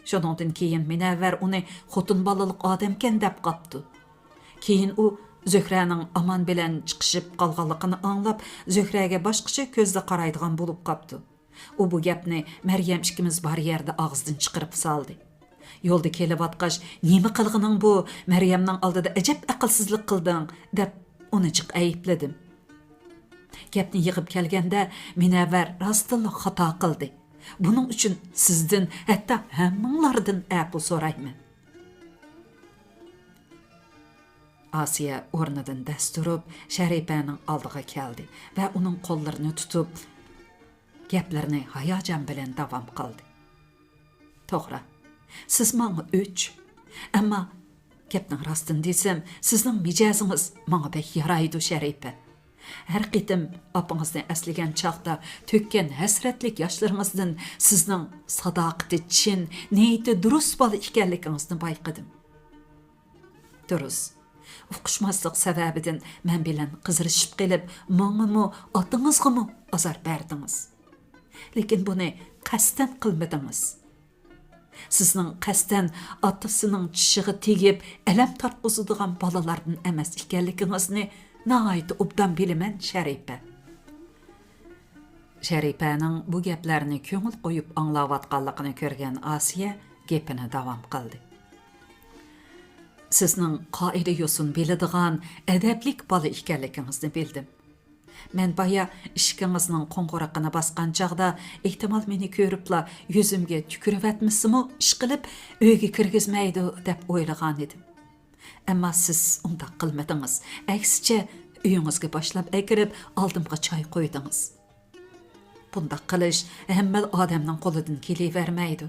شۇنىڭدىن كېيىن مۇنەۋۋەر ئۇنى خوتۇن بالىلىق ئادەمكەن دەپ قاپتۇ. كېيىن ئۇ زۆھرەنىڭ ئامان بىلەن چىقىشىپ قالغانلىقىنى ئاڭلاپ، زۆھرەگە باشقىچە كۆزدە قارايدىغان بولۇپ قاپتۇ. ئۇ بۇ گەپنى مەريەم ئىككىمىز بار يەردە ئاغزىدىن چىقىرىپ سالدى. يولدا كېلىۋاتقاچ، نېمە قىلغىنىڭ بۇ؟ مەريەمنىڭ ئالدىدا ئەجەب ئەقىلسىزلىك قىلدىڭ، دەپ ئۇنى جىق ئەيىبلىدىم. گەپنى يىغىپ كەلگەندە، مۇنەۋۋەر راستتىنلا خاتا قىلدى. بۇنىڭ ئۈچۈن سىزدىن، ھەتتا ھەممىڭلاردىن ئەپۇ سورايمەن. ئاسىيە ئورنىدىن دەس تۇرۇپ، شەرىپەنىڭ ئالدىغا كەلدى ۋە ئۇنىڭ قوللىرىنى تۇتۇپ، گەپلىرىنى ھاياجان بىلەن داۋام قىلدى. توغرا، سىز ماڭا ئۆچ. ئەمما، گەپنىڭ راستىنى دېسەم، سىزنىڭ مىجەزىڭىز ماڭا بەك يارايدۇ، شەرىپە. ھەر قېتىم ئاپىڭىزنى ئەسلىگەن چاغدا تۆككەن ھەسرەتلىك ياشلىرىڭىزدىن سىزنىڭ ساداقىتى چىن، نىيىتى دۇرۇس بالا ئىكەنلىكىڭىزنى بايقىدىم. دۇرۇس، ئۇقۇشماسلىق سەۋەبىدىن مەن بىلەن قىزىرىشىپ قېلىپ، ماڭىمۇ، ئاتىڭىزغىمۇ ئازار بەردىڭىز. لېكىن بۇنى قەستەن قىلمىدىڭىز. سىزنىڭ قەستەن ئاتىسىنىڭ چىشىغا تېگىپ ئەلەم تارتقۇزىدىغان بالىلاردىن ئەمەس ئىكەنلىكىڭىزنى ناھايىتى ئوبدان بىلىمەن، شەرىپە. شەرىپەنىڭ بۇ گەپلەرنى كۆڭۈل قويۇپ ئاڭلاۋاتقانلىقىنى كۆرگەن ئاسىيە گېپىنى داۋام قىلدى. سىزنىڭ قائىدە يوسۇن بىلىدىغان، ئەدەپلىك بالا ئىكەنلىكىڭىزنى بىلدىم. مەن بايا ئىشىكىڭىزنىڭ قوڭغۇرىقىنى باسقان چاغدا، ئېھتىمال مېنى كۆرۈپلا يۈزۈمگە تۈكۈرۈۋەتمىسىمۇ، ئىشقىلىپ، ئۆيگە كىرگۈزمەيدۇ دەپ ئويلىغانىدىم. ئەمما سىز ئۇنداق قىلمىدىڭىز. ئەكسىچە، ئۆيىڭىزگە باشلاپ ئەكىرىپ، ئالدىمغا چاي قويدىڭىز. بۇنداق قىلىش ھەممە ئادەمنىڭ قولىدىن كېلىۋەرمەيدۇ.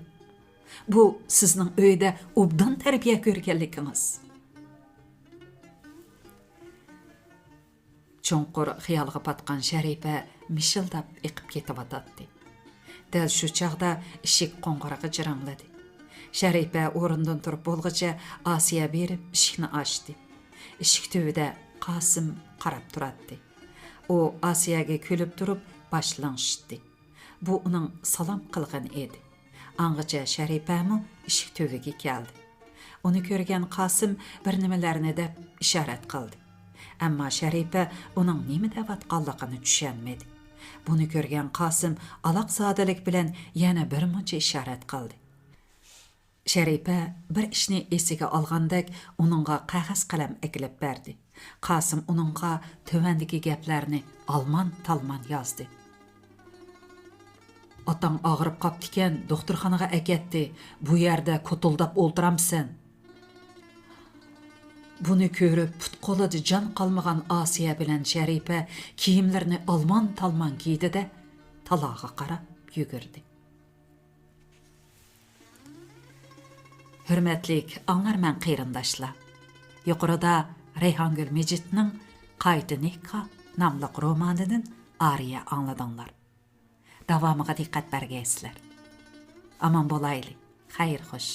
بۇ سىزنىڭ ئۆيدە ئوبدان تەربىيە كۆرگەنلىكىڭىز. چوڭقۇر خىيالغا پاتقان شەرىپە مىشىلداپ ئېقىپ كېتىۋاتاتتى. دەل شۇ چاغدا ئىشىك قوڭغۇرىقى جىرىڭلىدى. شەرىپە ئورنىدىن تۇرۇپ بولغۇچە ئاسىيە بېرىپ ئىشىكنى ئاچتى. ئىشىك تۈۋىدە قاسىم قاراپ تۇراتتى. ئۇ ئاسىيەگە كۈلۈپ تۇرۇپ باش لىڭشىتتى. بۇ ئۇنىڭ سالام قىلغىنى ئىدى. ئاڭغىچە شەرىپەمۇ ئىشىك تۈۋىگە كەلدى. ئۇنى كۆرگەن قاسىم بىر نېمىلەرنى دەپ ئىشارەت قىلدى. ئەمما شەرىپە ئۇنىڭ نېمە دەۋاتقانلىقىنى چۈشەنمىدى. بۇنى كۆرگەن قاسىم ئالاقزادىلىك بىلەن يەنە بىر مۇنچە ئىشارەت قىلدى. شەرىپە بىر ئىشنى ئېسىگە ئالغاندەك ئۇنىڭغا قەغەز قەلەم ئەكېلىپ بەردى. قاسىم ئۇنىڭغا تۆۋەندىكى گەپلەرنى ئالمان تالمان يازدى. ئاتاڭ ئاغرىپ قاپتىكەن، دوختۇرخانىغا ئەكەتتى. بۇ يەردە كوتۇلداپ ئولتۇرامسەن؟ بۇنى كۆرۈپ پۇت-قولىدا جان قالمىغان ئاسىيە بىلەن شەرىپە كىيىملىرىنى ئالمان تالمان كىيدى-دە، تالاغا قاراپ يۈگۈردى. ھۆرمەتلىك ئاڭلارمەن قېرىنداشلار، يۇقىرىدا رەيھانگۈل مىجىتنىڭ قايتا نىكاھ ناملىق رومانىدىن ئارىيە ئاڭلىدىڭلار. داۋامىغا دىققەت بەرگەيسىلەر. ئامان بولايلى. خەير خوش.